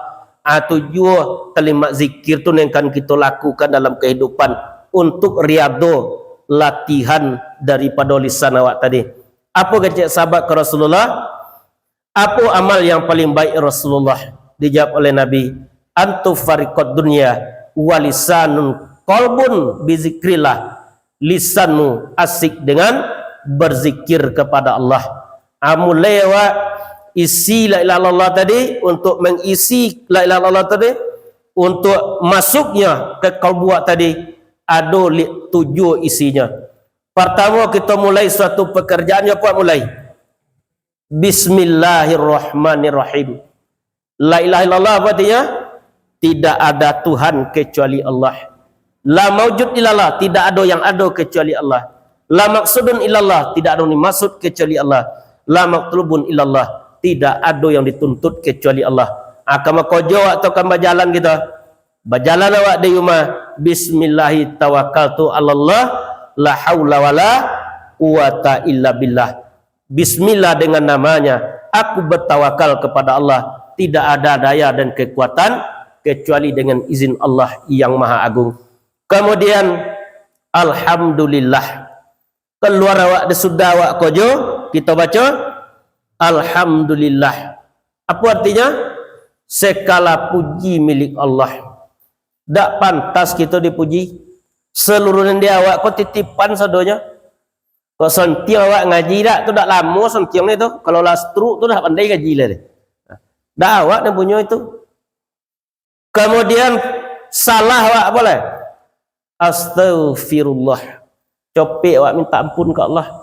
Ah, tu juo kalimat zikir tu yang kan kita lakukan dalam kehidupan untuk riado latihan daripada lisan awak tadi. Apa kecek sahabat ke Rasulullah? "Apa amal yang paling baik, Rasulullah?" Dijawab oleh Nabi, "Antu farikot dunia walisanun kolbun bizikrillah." Lisanmu asik dengan berzikir kepada Allah. Ah, mulai awak isi la ilaha illallah tadi, untuk mengisi la ilaha illallah tadi, untuk masuknya ke kalbu awak tadi, ado li-, tujuh isinya. Pertama, kita mulai suatu pekerjaan, ya, buat mulai. Bismillahirrahmanirrahim. La ilaha illallah apa artinya? Tidak ada Tuhan kecuali Allah. La maujud illallah, tidak ada yang ada kecuali Allah. La maksudun illallah, tidak ada yang dimaksud kecuali Allah. La matlubun illallah, tidak ada yang dituntut kecuali Allah. Ah, ka mako jo waktu ka bajalan kita. Bajalan awak di rumah, "Bismillahi tawakkaltu alallah, la haula wala quwata illa billah." Bismillah dengan namanya, aku bertawakal kepada Allah, tidak ada daya dan kekuatan kecuali dengan izin Allah yang Maha Agung. Kemudian, alhamdulillah. Keluar awak, di sudah awak kojo, kita baca, "Alhamdulillah." Apa artinya? Segala puji milik Allah. Dak pantas kita dipuji. Seluruh nan di awak ko titipan sadonyo. Kok santiang awak ngaji dak, tu dak lamo santiang ni tu. Kalau lah stroke tu dah pandai ngaji lah dia. Dak awak nan punyo itu. Kemudian salah awak apa lai? Astaghfirullah. Copek awak minta ampun ka Allah.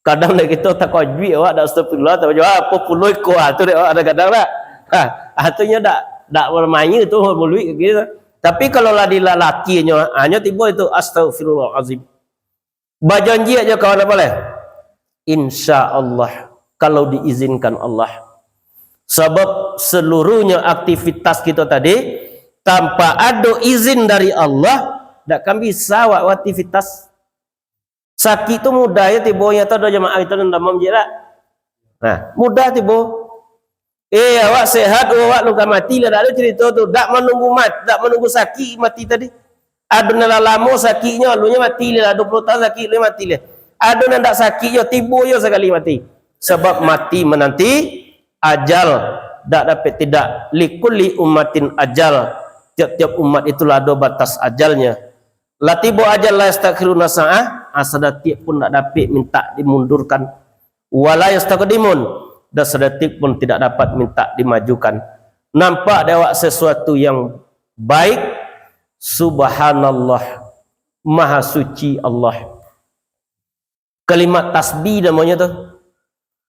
Kadang dek kito takajuik awak dak astaghfirullah, takajuik, "Ah, apo pulo iko, ah," tu dek awak kadang-kadang dak. Ha, artinyo dak, dak bermain tu muluik gitu. Tapi kalau lah dilalatihnyo, hanyo tibo itu, "Astaghfirullahalazim." Bajanji aja kawan apa lai? Insya Allah, kalau diizinkan Allah. Sabab seluruhnya aktivitas kita tadi, tanpa ado izin dari Allah, dak kan bisa awak aktivitas. Sakik tu mudah ya tibo, nyata do jamaah kita nan damam je lah. Nah, mudah tibo. Eh, awak sehat, awak lu ka mati lah, dak ado cerita tu. Dak manunggu mat-, dak manunggu sakik mati tadi. Ado nan lah lamo sakiknyo, alunyo mati lah, dua puluh tahun sakik, alunyo mati lah. Ado nan dak sakiknyo, tibo yo sakali mati. Sabab mati menanti ajal, dak dapek tidak. Likulli ummatin ajal. Tiap-tiap umat itulah ado batas ajalnya. La tibo ajal la yastakhiruna sa'ah, ah, sadatiak pun dak dapek minta dimundurkan. Wala yastaqdimun, dan sadetik pun tidak dapat minta dimajukan. Nampak dek awak sesuatu yang baik, subhanallah, maha suci Allah. Kalimat tasbih namanya tu,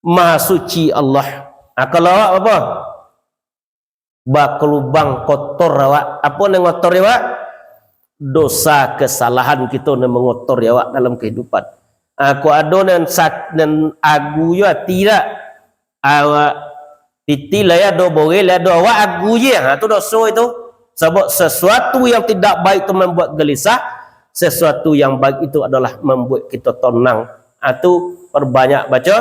maha suci Allah. Ah, kalau awak apa? Bakalubang kotor awak. Apa nan ngotori awak? Dosa, kesalahan kito nan mangotori awak dalam kehidupan. Ah, kok ado nan sak-, nan agu jo ati dak? Awak pitih lah ya, ado boril lah, ado awak agu je. Ha, tu doso itu. Sabab sesuatu yang tidak baik tu membuat gelisah, sesuatu yang baik itu adalah membuat kita tenang. Ah, tu perbanyak baca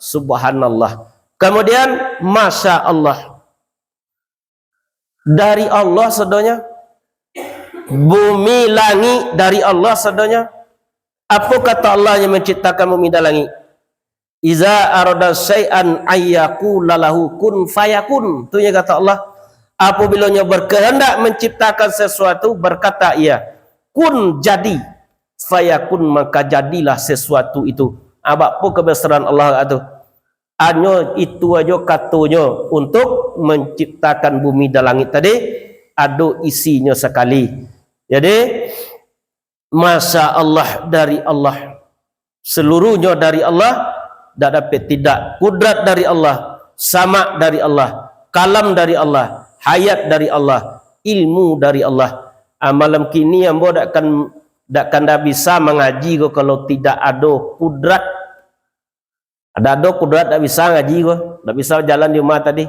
subhanallah. Kemudian, masya Allah. Dari Allah sadonyo. Bumi, langik dari Allah sadonyo. Apo kato Allah yang manciptakan bumi dan langik? "Iza arada syai'an ayyakula lahu kun fayakun." Tu nyo kato Allah. Apabila nyo berkehendak menciptakan sesuatu, berkata ia, "Kun, jadi." Fayakun, maka jadilah sesuatu itu. Abak po kebesaran Allah tu. Hanyo itu ajo katonyo untuk menciptakan bumi dan langit tadi, ado isinyo sakali. Jadi, masya Allah dari Allah. Seluruhnyo dari Allah, dak dapek tidak. Kudrat dari Allah, samak dari Allah, kalam dari Allah, hayat dari Allah, ilmu dari Allah. Ah, malam kini ambo dak kan, dak kan dak bisa mangaji ko kalau tidak ado kudrat. Dak ado kudrat dak bisa ngaji ko, dak bisa jalan di rumah tadi.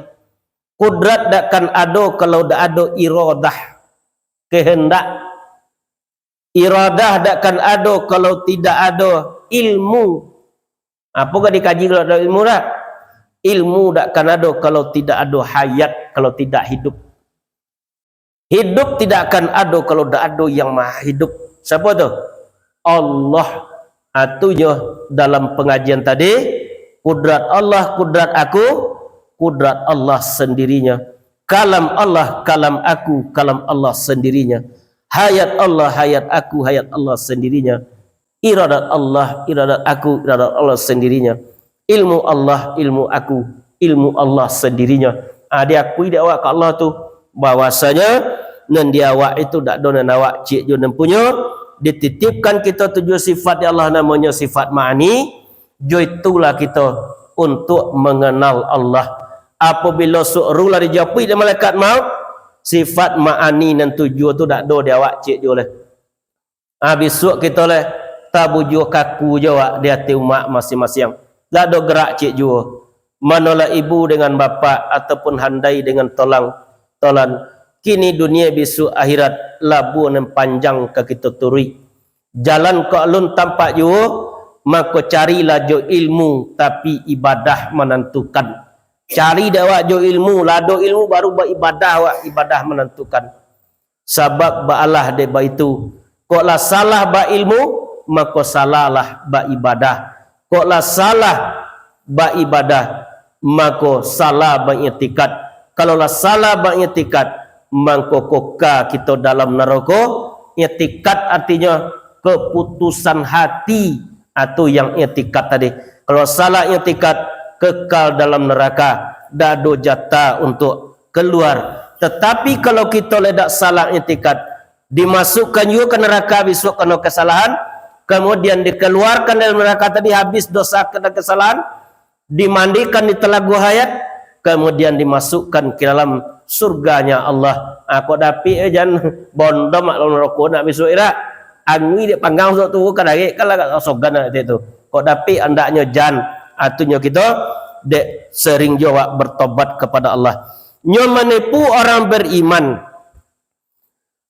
Kudrat dak kan ado kalau dak ado iradah, kehendak. Iradah dak kan ado kalau tidak ado ilmu. Apo ka dikaji kalau dak ado ilmu dak? Ilmu dak kan ado kalau tidak ado hayat, kalau tidak hidup. Hidup tidak akan ado kalau dak ado yang maha hidup. Siapa tu? Allah. Atunyo dalam pengajian tadi, kudrat Allah, kudrat aku, kudrat Allah sendirinya. Kalam Allah, kalam aku, kalam Allah sendirinya. Hayat Allah, hayat aku, hayat Allah sendirinya. Iradat Allah, iradat aku, iradat Allah sendirinya. Ilmu Allah, ilmu aku, ilmu Allah sendirinya. Ah, diakui dek awak ka Allah tu, bahwasanya nan di awak itu dak ado nan awak ciek jo nan punyo, dititipkan kito tujuh sifat di Allah, namonyo sifat ma'ani, jo itulah kito untuk mengenal Allah. Apabila su'ru lah dijapuik dek malaikat maut, sifat ma'ani nan tujuh tu dak ado di awak ciek jo lai. Ah, bisuak kito lai tabujua kaku jo awak di ateh umak masiang-masiang. Dak ado gerak ciek juo. Manolah ibu dengan bapak ataupun handai dengan tolang, tolan. Kini dunia, bisuak akhirat, labuah nan panjang ka kito turuik. Jalan ko alun tampak juo, mako carilah jo ilmu, tapi ibadah manantukan. Cari dek awak jo ilmu, lah ado ilmu baru baibadah awak, ibadah manantukan. Sabab baalah dek baitu, kok lah salah bailmu, mako salahlah baibadah. Kok lah salah baibadah, mako salah baiktikad. Kalau lah salah baiktikad, mangko koka kito dalam narako. Iktikad artinyo keputusan hati, atau yang iktikad tadi. Kalau salah iktikad, kekal dalam neraka, dak ado jatah untuk keluar. Tetapi kalau kito lai dak salah iktikad, dimasukkan juo ka neraka bisuak karano kesalahan, kemudian dikeluarkan dari neraka tadi habis dosa dan kesalahan, dimandikan di Telaga Hayat, kemudian dimasukkan ke dalam surganya Allah. Ah, kok dapik, eh, jan bondom mak dalam rokok nak bisuak irak. Angui dek panggang suatu ka darek kan lah sogan nak tu. Kok dapik andaknyo jan, atunyo kito dek sering juo awak bertobat kepada Allah. Nyo manipu orang beriman.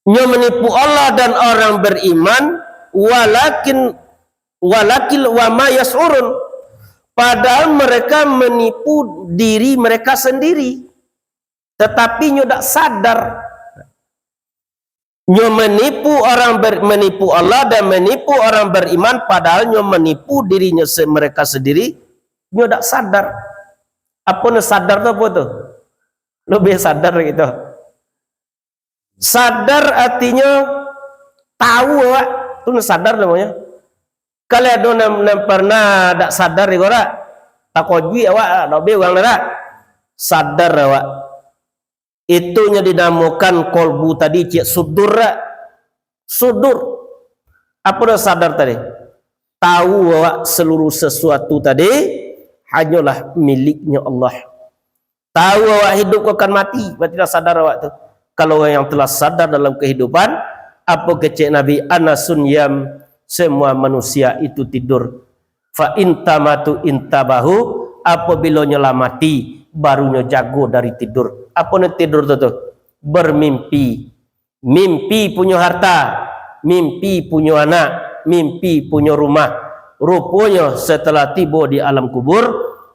Nyo manipu Allah dan orang beriman, walakin, walakin wa ma yas'urun. Padahal mereka menipu diri mereka sendiri. Tetapi nyo dak sadar. Nyo manipu orang ber-, manipu Allah dan manipu orang beriman, padahal nyo manipu dirinyo se-, mereka sendiri, nyo dak sadar. Apo nan sadar tu apo tu? Lebih sadar gitu. Sadar artinyo tahu awak, tu nan sadar namonyo. Kalau ado nan, nan pernah dak sadar iko dak? Takojuik awak dak, dak be urang dak? Sadar awak. Itu nyo dinamokan kolbu tadi, ciek sudur dak? Sudur. Apo dah sadar tadi? Tahu awak seluruh sesuatu tadi hanyolah miliknyo Allah. Tahu awak hidup ko akan mati, berarti lah sadar awak tu. Kalau orang yang telah sadar dalam kehidupan, apo kecek Nabi, "Annasun niyam, semua manusia itu tidur. Fa in tamatu intabahu, apabilo nyo lah mati, baru nyo jago dari tidur." Apo ni tidur tu tu? Bermimpi. Mimpi punyo harta, mimpi punyo anak, mimpi punyo rumah. Ruponyo, setelah tibo di alam kubur,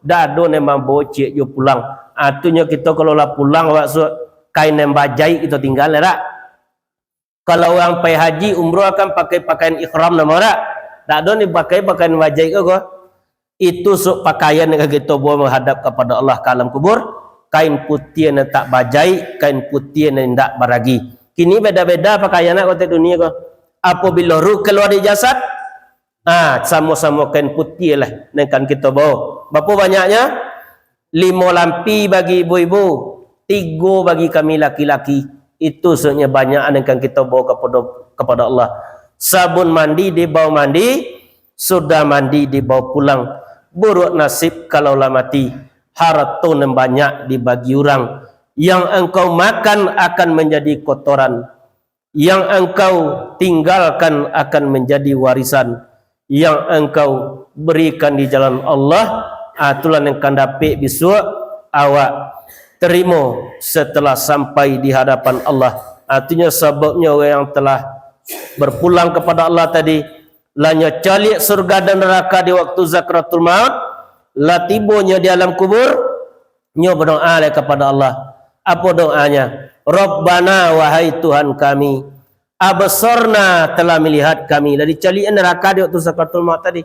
dak ado nan mambawo ciek juo pulang. Artinyo, kito kalau lah pulang, awak suok, kain nan bajaik kito tinggal, dak? Kalau urang pai haji, umroh, kan pakai pakaian ihram namo dak? Dak ado ni pakai pakaian bajaik ko, ko. Itu suok pakaian nan ka kito bawo mahadap kapado Allah ka alam kubur, kain putiah nan tak bajaik, kain putiah nan indak baragi. Kini beda-beda pakaian nak kotek dunia ko. Apabilo ruh kalua dari jasad, ah, samo-samo kain putiah lah nan kan kito bawo. Bapo banyaknyo? Limo lampi bagi ibu-ibu, tigo bagi kami laki-laki. Itu sabanyak nan kan kito bawo kapado, kapado Allah. Sabun mandi dibawo mandi, sudah mandi dibawo pulang. Buruak nasib kalau lah mati, harato nan banyak dibagi urang. Yang engkau makan akan manjadi kotoran, yang engkau tinggalkan akan manjadi warisan, yang engkau berikan di jalan Allah, ah, itulah nan kan dapek bisuak awak tarimo setelah sampai di hadapan Allah. Artinyo, sababnyo urang yang telah berpulang kapado Allah tadi, lah nyo caliak surga dan narako di waktu sakaratul maut, lah tibo nyo di alam kubur, nyo badoa lai kapado Allah. Apo doanyo? "Rabbana, wahai Tuhan kami, absorna, telah melihat kami." Lah dicaliak narako di waktu sakaratul maut tadi.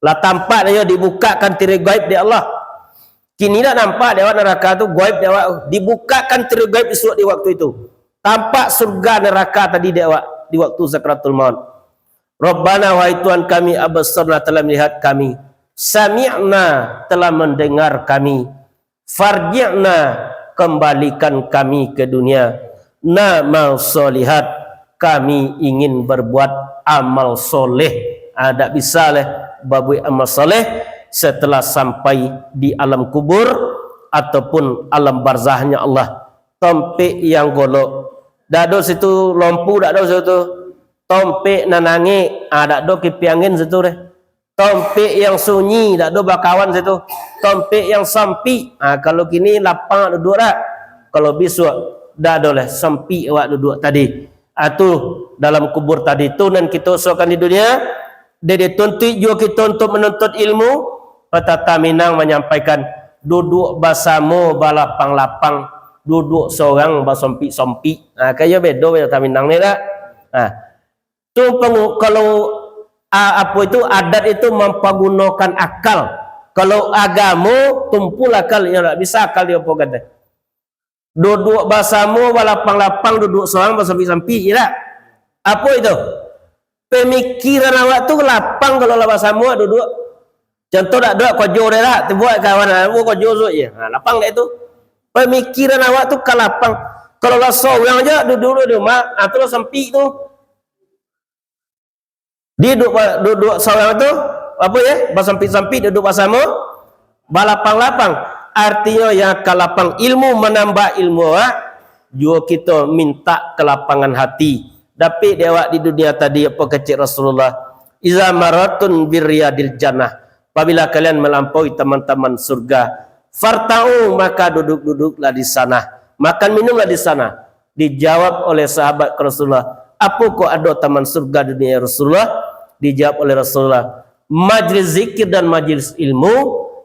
Lah tampak nyo dibukakan tirai gaib dek Allah. Kini dak nampak dek awak narako tu, gaib dek awak. Dibukakan tirai gaib isuak di waktu itu. Tampak surga narako tadi dek awak di waktu sakaratul maut. "Rabbana, wahai Tuhan kami, absorna, telah melihat kami. Sami'na, telah mendengar kami. Farji'na, kembalikan kami ke dunia. Na'mal shalihat, kami ingin berbuat amal soleh." Ah, dak bisa lai babuek amal soleh setelah sampai di alam kubur ataupun alam barzahnya Allah. Tompek yang golok, dak ado situ, lompu dak ado situ. Tompek nan angek, ah, dak ado kipiang angin situ deh. Tompek yang sunyi, dak ado bakawan situ. Tompek yang sampik, ah, kalau kini lapang duduak dak? Kalau bisuak, dak ado lah, sampik awak duduak tadi. Ah, tu, dalam kubur tadi tu nan kito usahakan di dunia, dek dituntuik juo kito untuk manuntut ilmu. Patata Minang manyampaikan, "Duduak basamo balapang-lapang, duduak sorang basompik-sompik." Ah, kayo bedo patata Minang ni dak? Ah. Tu pengu-, kalau, a-, apo itu, adat itu mampagunokan akal. Kalau agamo, tumpul akal, inyo dak bisa akal diapokan deh. Duduak basamo balapang-lapang, duduak sorang basampik-sampik, iyo dak? Apo itu? Pamikiran awak tu lapang kalau lah basamo duduak. Contoh dak, duduak kojo deh lah, tibo kawan, ah, kojo suok je. Ha, lapang dek tu. Pamikiran awak tu ka lapang. Kalau lah sorang je duduak di rumah, ah, tu lah sampik tu. Di duduak, duduak sorang tu, apo yo? Basampik-sampik, duduak basamo, balapang-lapang. Artinyo, yang ka lapang ilmu, manambah ilmu awak, juo kito mintak kalapangan hati. Dapek dek awak di dunia tadi, apo kecek Rasulullah? "Iza maratun biriyadil jannah." Apabila kalian melampaui taman-taman surga, "Farta'u, maka duduk-duduklah di sana. Makan minumlah di sana." Dijawab oleh sahabat Rasulullah, "Apo kok ado taman surga dunia, ya Rasulullah?" Dijawab oleh Rasulullah, "Majlis zikir dan majlis ilmu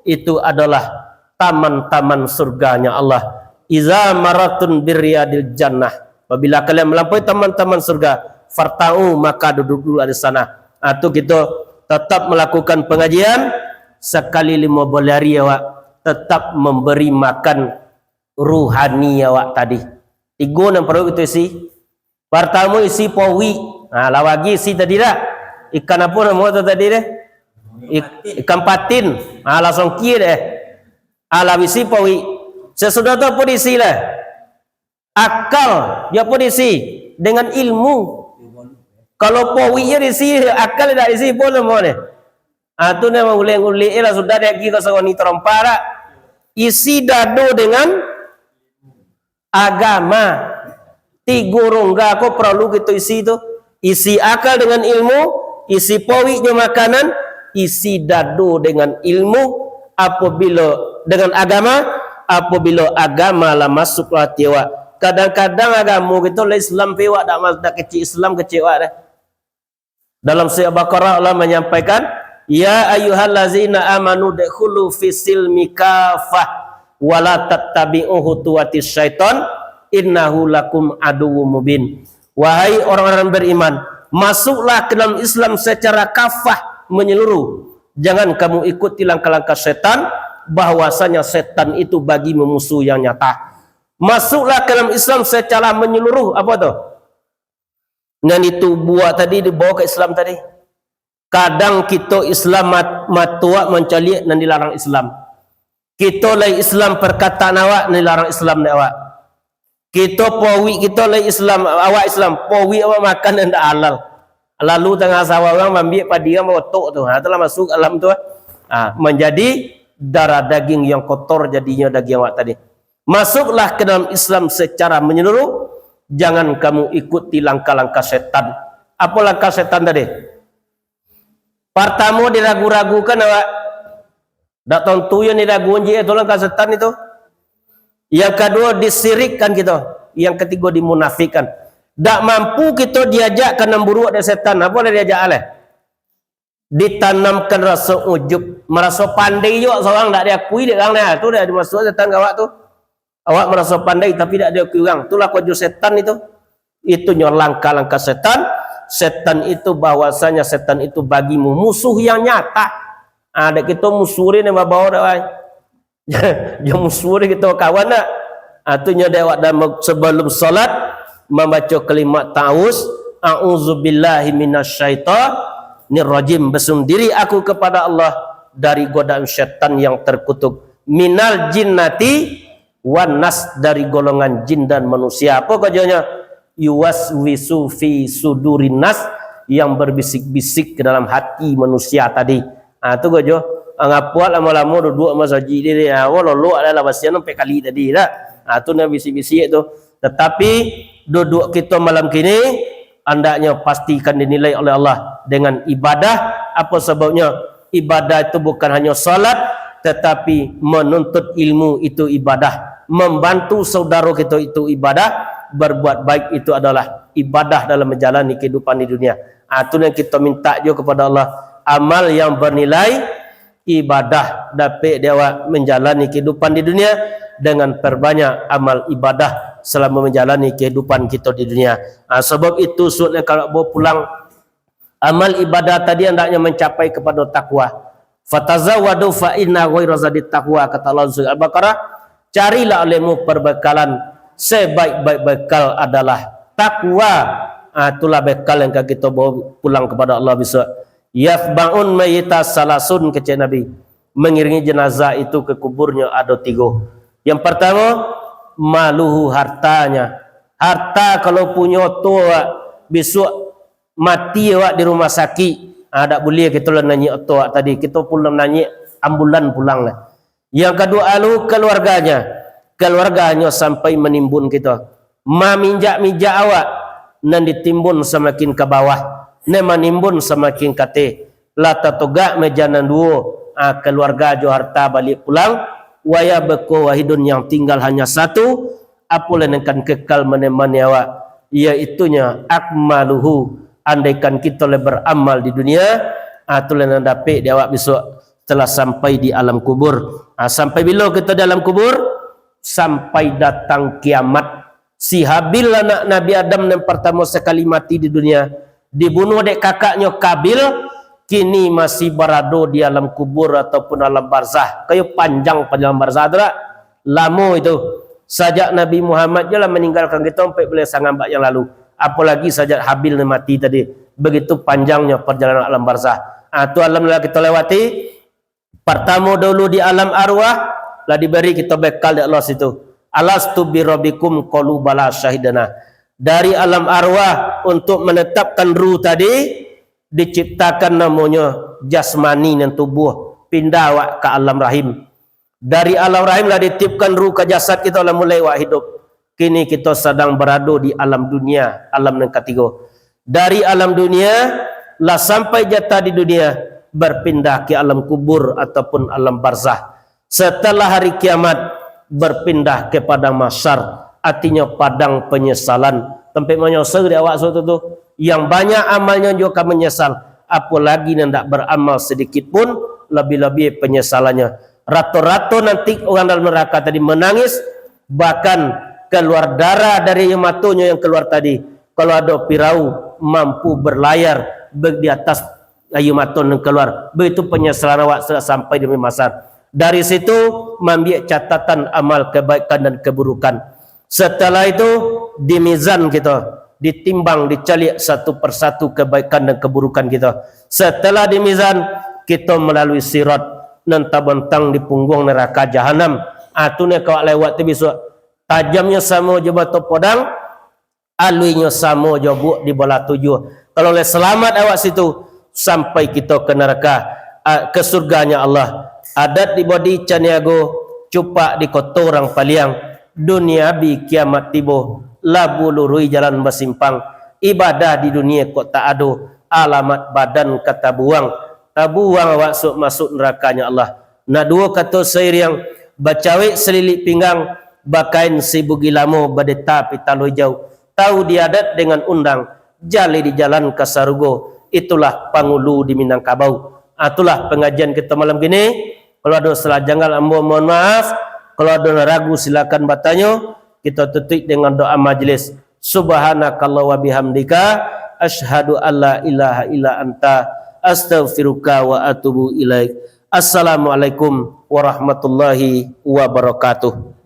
itu adalah taman-taman surganya Allah. Iza maratun biriyadil jannah." Apabila kalian melampaui taman-taman surga, "Farta'u, maka duduk dulu di sana." Ah, tu kito tetap melakukan pengajian, sakali limo baleh ari awak tetap memberi makan ruhani awak tadi. Tigo nan paralu kito isi. Partamo isi pauik. Ha, lah bagi isi tadi dah. Ikan apo namo tu tadi deh? Ik-, ikan patin. Ha, lah songkia deh. Ha, lah isi pauik. Sasudah tu apo diisi lah? Akal. Di apo diisi? Dengan ilmu. Kalau pauik je diisi, akal dak isi, apo namo deh? Ha, tu namo ulek-ulek lah sudah dek ka saroni tarompa dak? Isi dado dengan agama. Tigo rongga ko paralu kito isi tu. Isi akal dengan ilmu, isi pauik jo makanan, isi dado dengan ilmu, apabilo, dengan agama, apabilo agama lah masuk ka ati awak, Kadang-kadang agamo kito lah Islam pe wak, dak mas-, dak kecek Islam, kecek wak deh. Dalam surah Baqarah Allah manyampaikan, "Ya ayyuhallazina amanu dkhulu fis silmi kafah, wa la tattabi'u khutuwatis syaiton, innahu lakum aduwwum mubin." Wahai orang-orang beriman, masuklah ke dalam Islam secara kafah, menyeluruh. Jangan kamu ikuti langkah-langkah setan, bahwasanya setan itu bagimu musuh yang nyata. Masuklah ke dalam Islam secara menyeluruh. Apa tu? Nan itu buah tadi dibawa ke Islam tadi. Kadang kito Islam mat-, matuak mancaliak nan dilarang Islam. Kito lai Islam perkataan awak, nan dilarang Islam dek awak. Kito powik, kito lai Islam, awak Islam, powik awak makan nan dak halal. Lalu tangah sawah urang mambiak padi urang baotok tu. Ha, tu lah masuk alam tu. Ha, manjadi darah daging yang kotor jadinyo daging awak tadi. Masuklah ke dalam Islam secara menyeluruh, jangan kamu ikuti langkah-langkah setan. Apa langkah setan tadi? Partamo, diragu-ragukan awak. Dak tantu yang diragu, anjir, tu langkah setan itu. Yang kaduo, disirikkan kito. Yang katigo, dimunafikkan. Dak mampu kito diajak ka nan buruak dek setan. Apa lah diajak aleh? Ditanamkan raso ujub, maraso pandai juo surang, dak diakui dek urang, nah, tu dah dimasuak setan ka awak tu. Awak maraso pandai tapi dak diakui urang, itulah karajo setan itu. Itunyo langkah-langkah setan. Setan itu, bahwasanya setan itu bagimu musuh yang nyata. Ah, dek kito musuh ni nan babao dak, wai. Jo musuh ni kito kawan nak. Ah, tu nyo dek awak dalam sebelum salat mambaco kalimat ta'awuz, "A'udzubillahi minasyaitonirrajim." Berlindung diri aku kepada Allah dari godaan syaitan yang terkutuk. Minal jinnati wan nas, dari golongan jin dan manusia. Apa karajonyo? Yuwaswisu fi sudurin nas, yang berbisik-bisik ke dalam hati manusia tadi. Ha, tu ko jo. Ngapuak lamo-lamo duduak masajik ni, ni. Ha, wah, lolok adalah basian sampai kali tadi dah. Ha, tu nan bisik-bisik tu. Tetapi, duduak kito malam kini, andaknyo pastikan dinilai oleh Allah dengan ibadah. Apa sababnyo? Ibadah itu bukan hanya salat, tetapi menuntut ilmu itu ibadah. Membantu saudara kita itu ibadah. Berbuat baik itu adalah ibadah dalam menjalani kehidupan di dunia. Ha, tu yang kita minta juga kepada Allah. Amal yang bernilai ibadah, dapik di awak menjalani kehidupan di dunia dengan perbanyak amal ibadah selama menjalani kehidupan kita di dunia. Ha, sebab itu, suatnya kalau bawa pulang amal ibadah tadi hendaknya mencapai kepada takwa. "Fatazawwadu fa inna khaira zadit taqwa," kata Allah surah Al-Baqarah, "Carilah olehmu perbekalan, sebaik-baik bekal adalah takwa." Ah, itulah bekal yang akan kita bawa pulang kepada Allah besok. "Yatba'un mayyita salasun," kecek Nabi, "mengiringi jenazah itu ke kuburnya ada tiga." Yang pertama, maluhu, hartanya. Harta kalau punyo tu, besok mati awak di rumah sakik, ah, dak buliah kito lah nanyik oto awak tadi, kito pulang nanyik ambulan pulang lah. Yang kaduo, alu, keluarganya, keluarganyo sampai manimbun kito, maminjak-minjak awak, nan ditimbun samakin ka bawah, nan manimbun samakin kateh, lah tatogak meja nan duo, ah, keluarga jo harta baliak pulang, waya beko wahidun, yang tinggal hanya satu, apolah nan kan kekal manemani awak, yaitunyo akmaluhu, andaikan kito lah beramal di dunia, ah, tu lah nan dapek di awak besok setelah sampai di alam kubur. Ah, sampai bilo kito di alam kubur? Sampai datang kiamat. Si Habil anak Nabi Adam nan partamo sakali mati di dunia, dibunuh dek kakaknyo Kabil, kini masih barado di alam kubur ataupun alam barzah. Kayo panjang alam barzah tu dak? Lamo itu. Sajak Nabi Muhammad je lah maninggalkan kito ampek baleh sangambak yang lalu. Apolagi sajak Habil ni mati tadi. Begitu panjangnyo parjalanan alam barzah. Ah, tu alam lah kito lewati. Partamo dulu di alam arwah, lah diberi kito bekal dek Allah situ. "Alastu birabbikum?" Qalu bala syahidna. Dari alam arwah untuk menetapkan ruh tadi, diciptakan namonyo jasmani nan tubuh, pindah awak ka alam rahim. Dari alam rahim lah ditiupkan ruh ka jasad kito, lah mulai awak hidup. Kini kito sadang barado di alam dunia, alam nan katigo. Dari alam dunia, lah sampai jatah di dunia, berpindah ke alam kubur ataupun alam barzah. Setelah hari kiamat, berpindah ke padang mahsyar. Artinyo padang panyasalan. Tampek manyasal di awak suatu tu. Yang banyak amalnyo juo ka manyasal. Apolagi nan ndak baramal sadikit pun, labiah-labiah panyasalannyo. Rato-rato nanti urang dalam naraka tadi manangis, bahkan kaluar darah dari aia matonyo yang kaluar tadi. Kalau ado pirau mampu berlayar be-, di atas aia mato nan kaluar, baitu panyasalan awak sudah sampai di mahsyar. Dari situ, maambiak catatan amal kebaikan dan keburukan. Setelah itu, di mizan kito, ditimbang, dicaliak satu persatu kebaikan dan keburukan kito. Setelah di mizan, kito malalui sirat nan tabantang di pungguang naraka jahanam. Ah, tu nan ka awak lewati bisuak. Tajamnyo samo jo bato podang, aluinyo samo jo buak di balah tujuah. Kalau lah salamat awak situ, sampai kito ka naraka, a, ka surganyo Allah. Adat di Bodi Caniago, cupak di koto urang Paliang. Dunia bi kiamat tibo, labu lurui jalan basimpang. Ibadah di dunia kok tak ado, alamat badan ka tabuang. Tabuang awak suok masuak narakanyo Allah. Nak duo kato sairiang, bacawek salilik pinggang, bakain sibugi lamo, badeta pitalo ijau. Tahu di adat dengan undang, jaleh di jalan ka sarugo, itulah pangulu di Minangkabau. Ah, itulah pangajian kito malam kini. Kalau ado salah janggal, ambo mohon maaf. Kalau ado nan ragu, silakan batanyo. Kito tutuik dengan doa majlis. Subhanakallah wa bihamdika, asyhadu alla ilaha illa anta, astaghfiruka wa atubu ilaik. Assalamualaikum warahmatullahi wabarakatuh.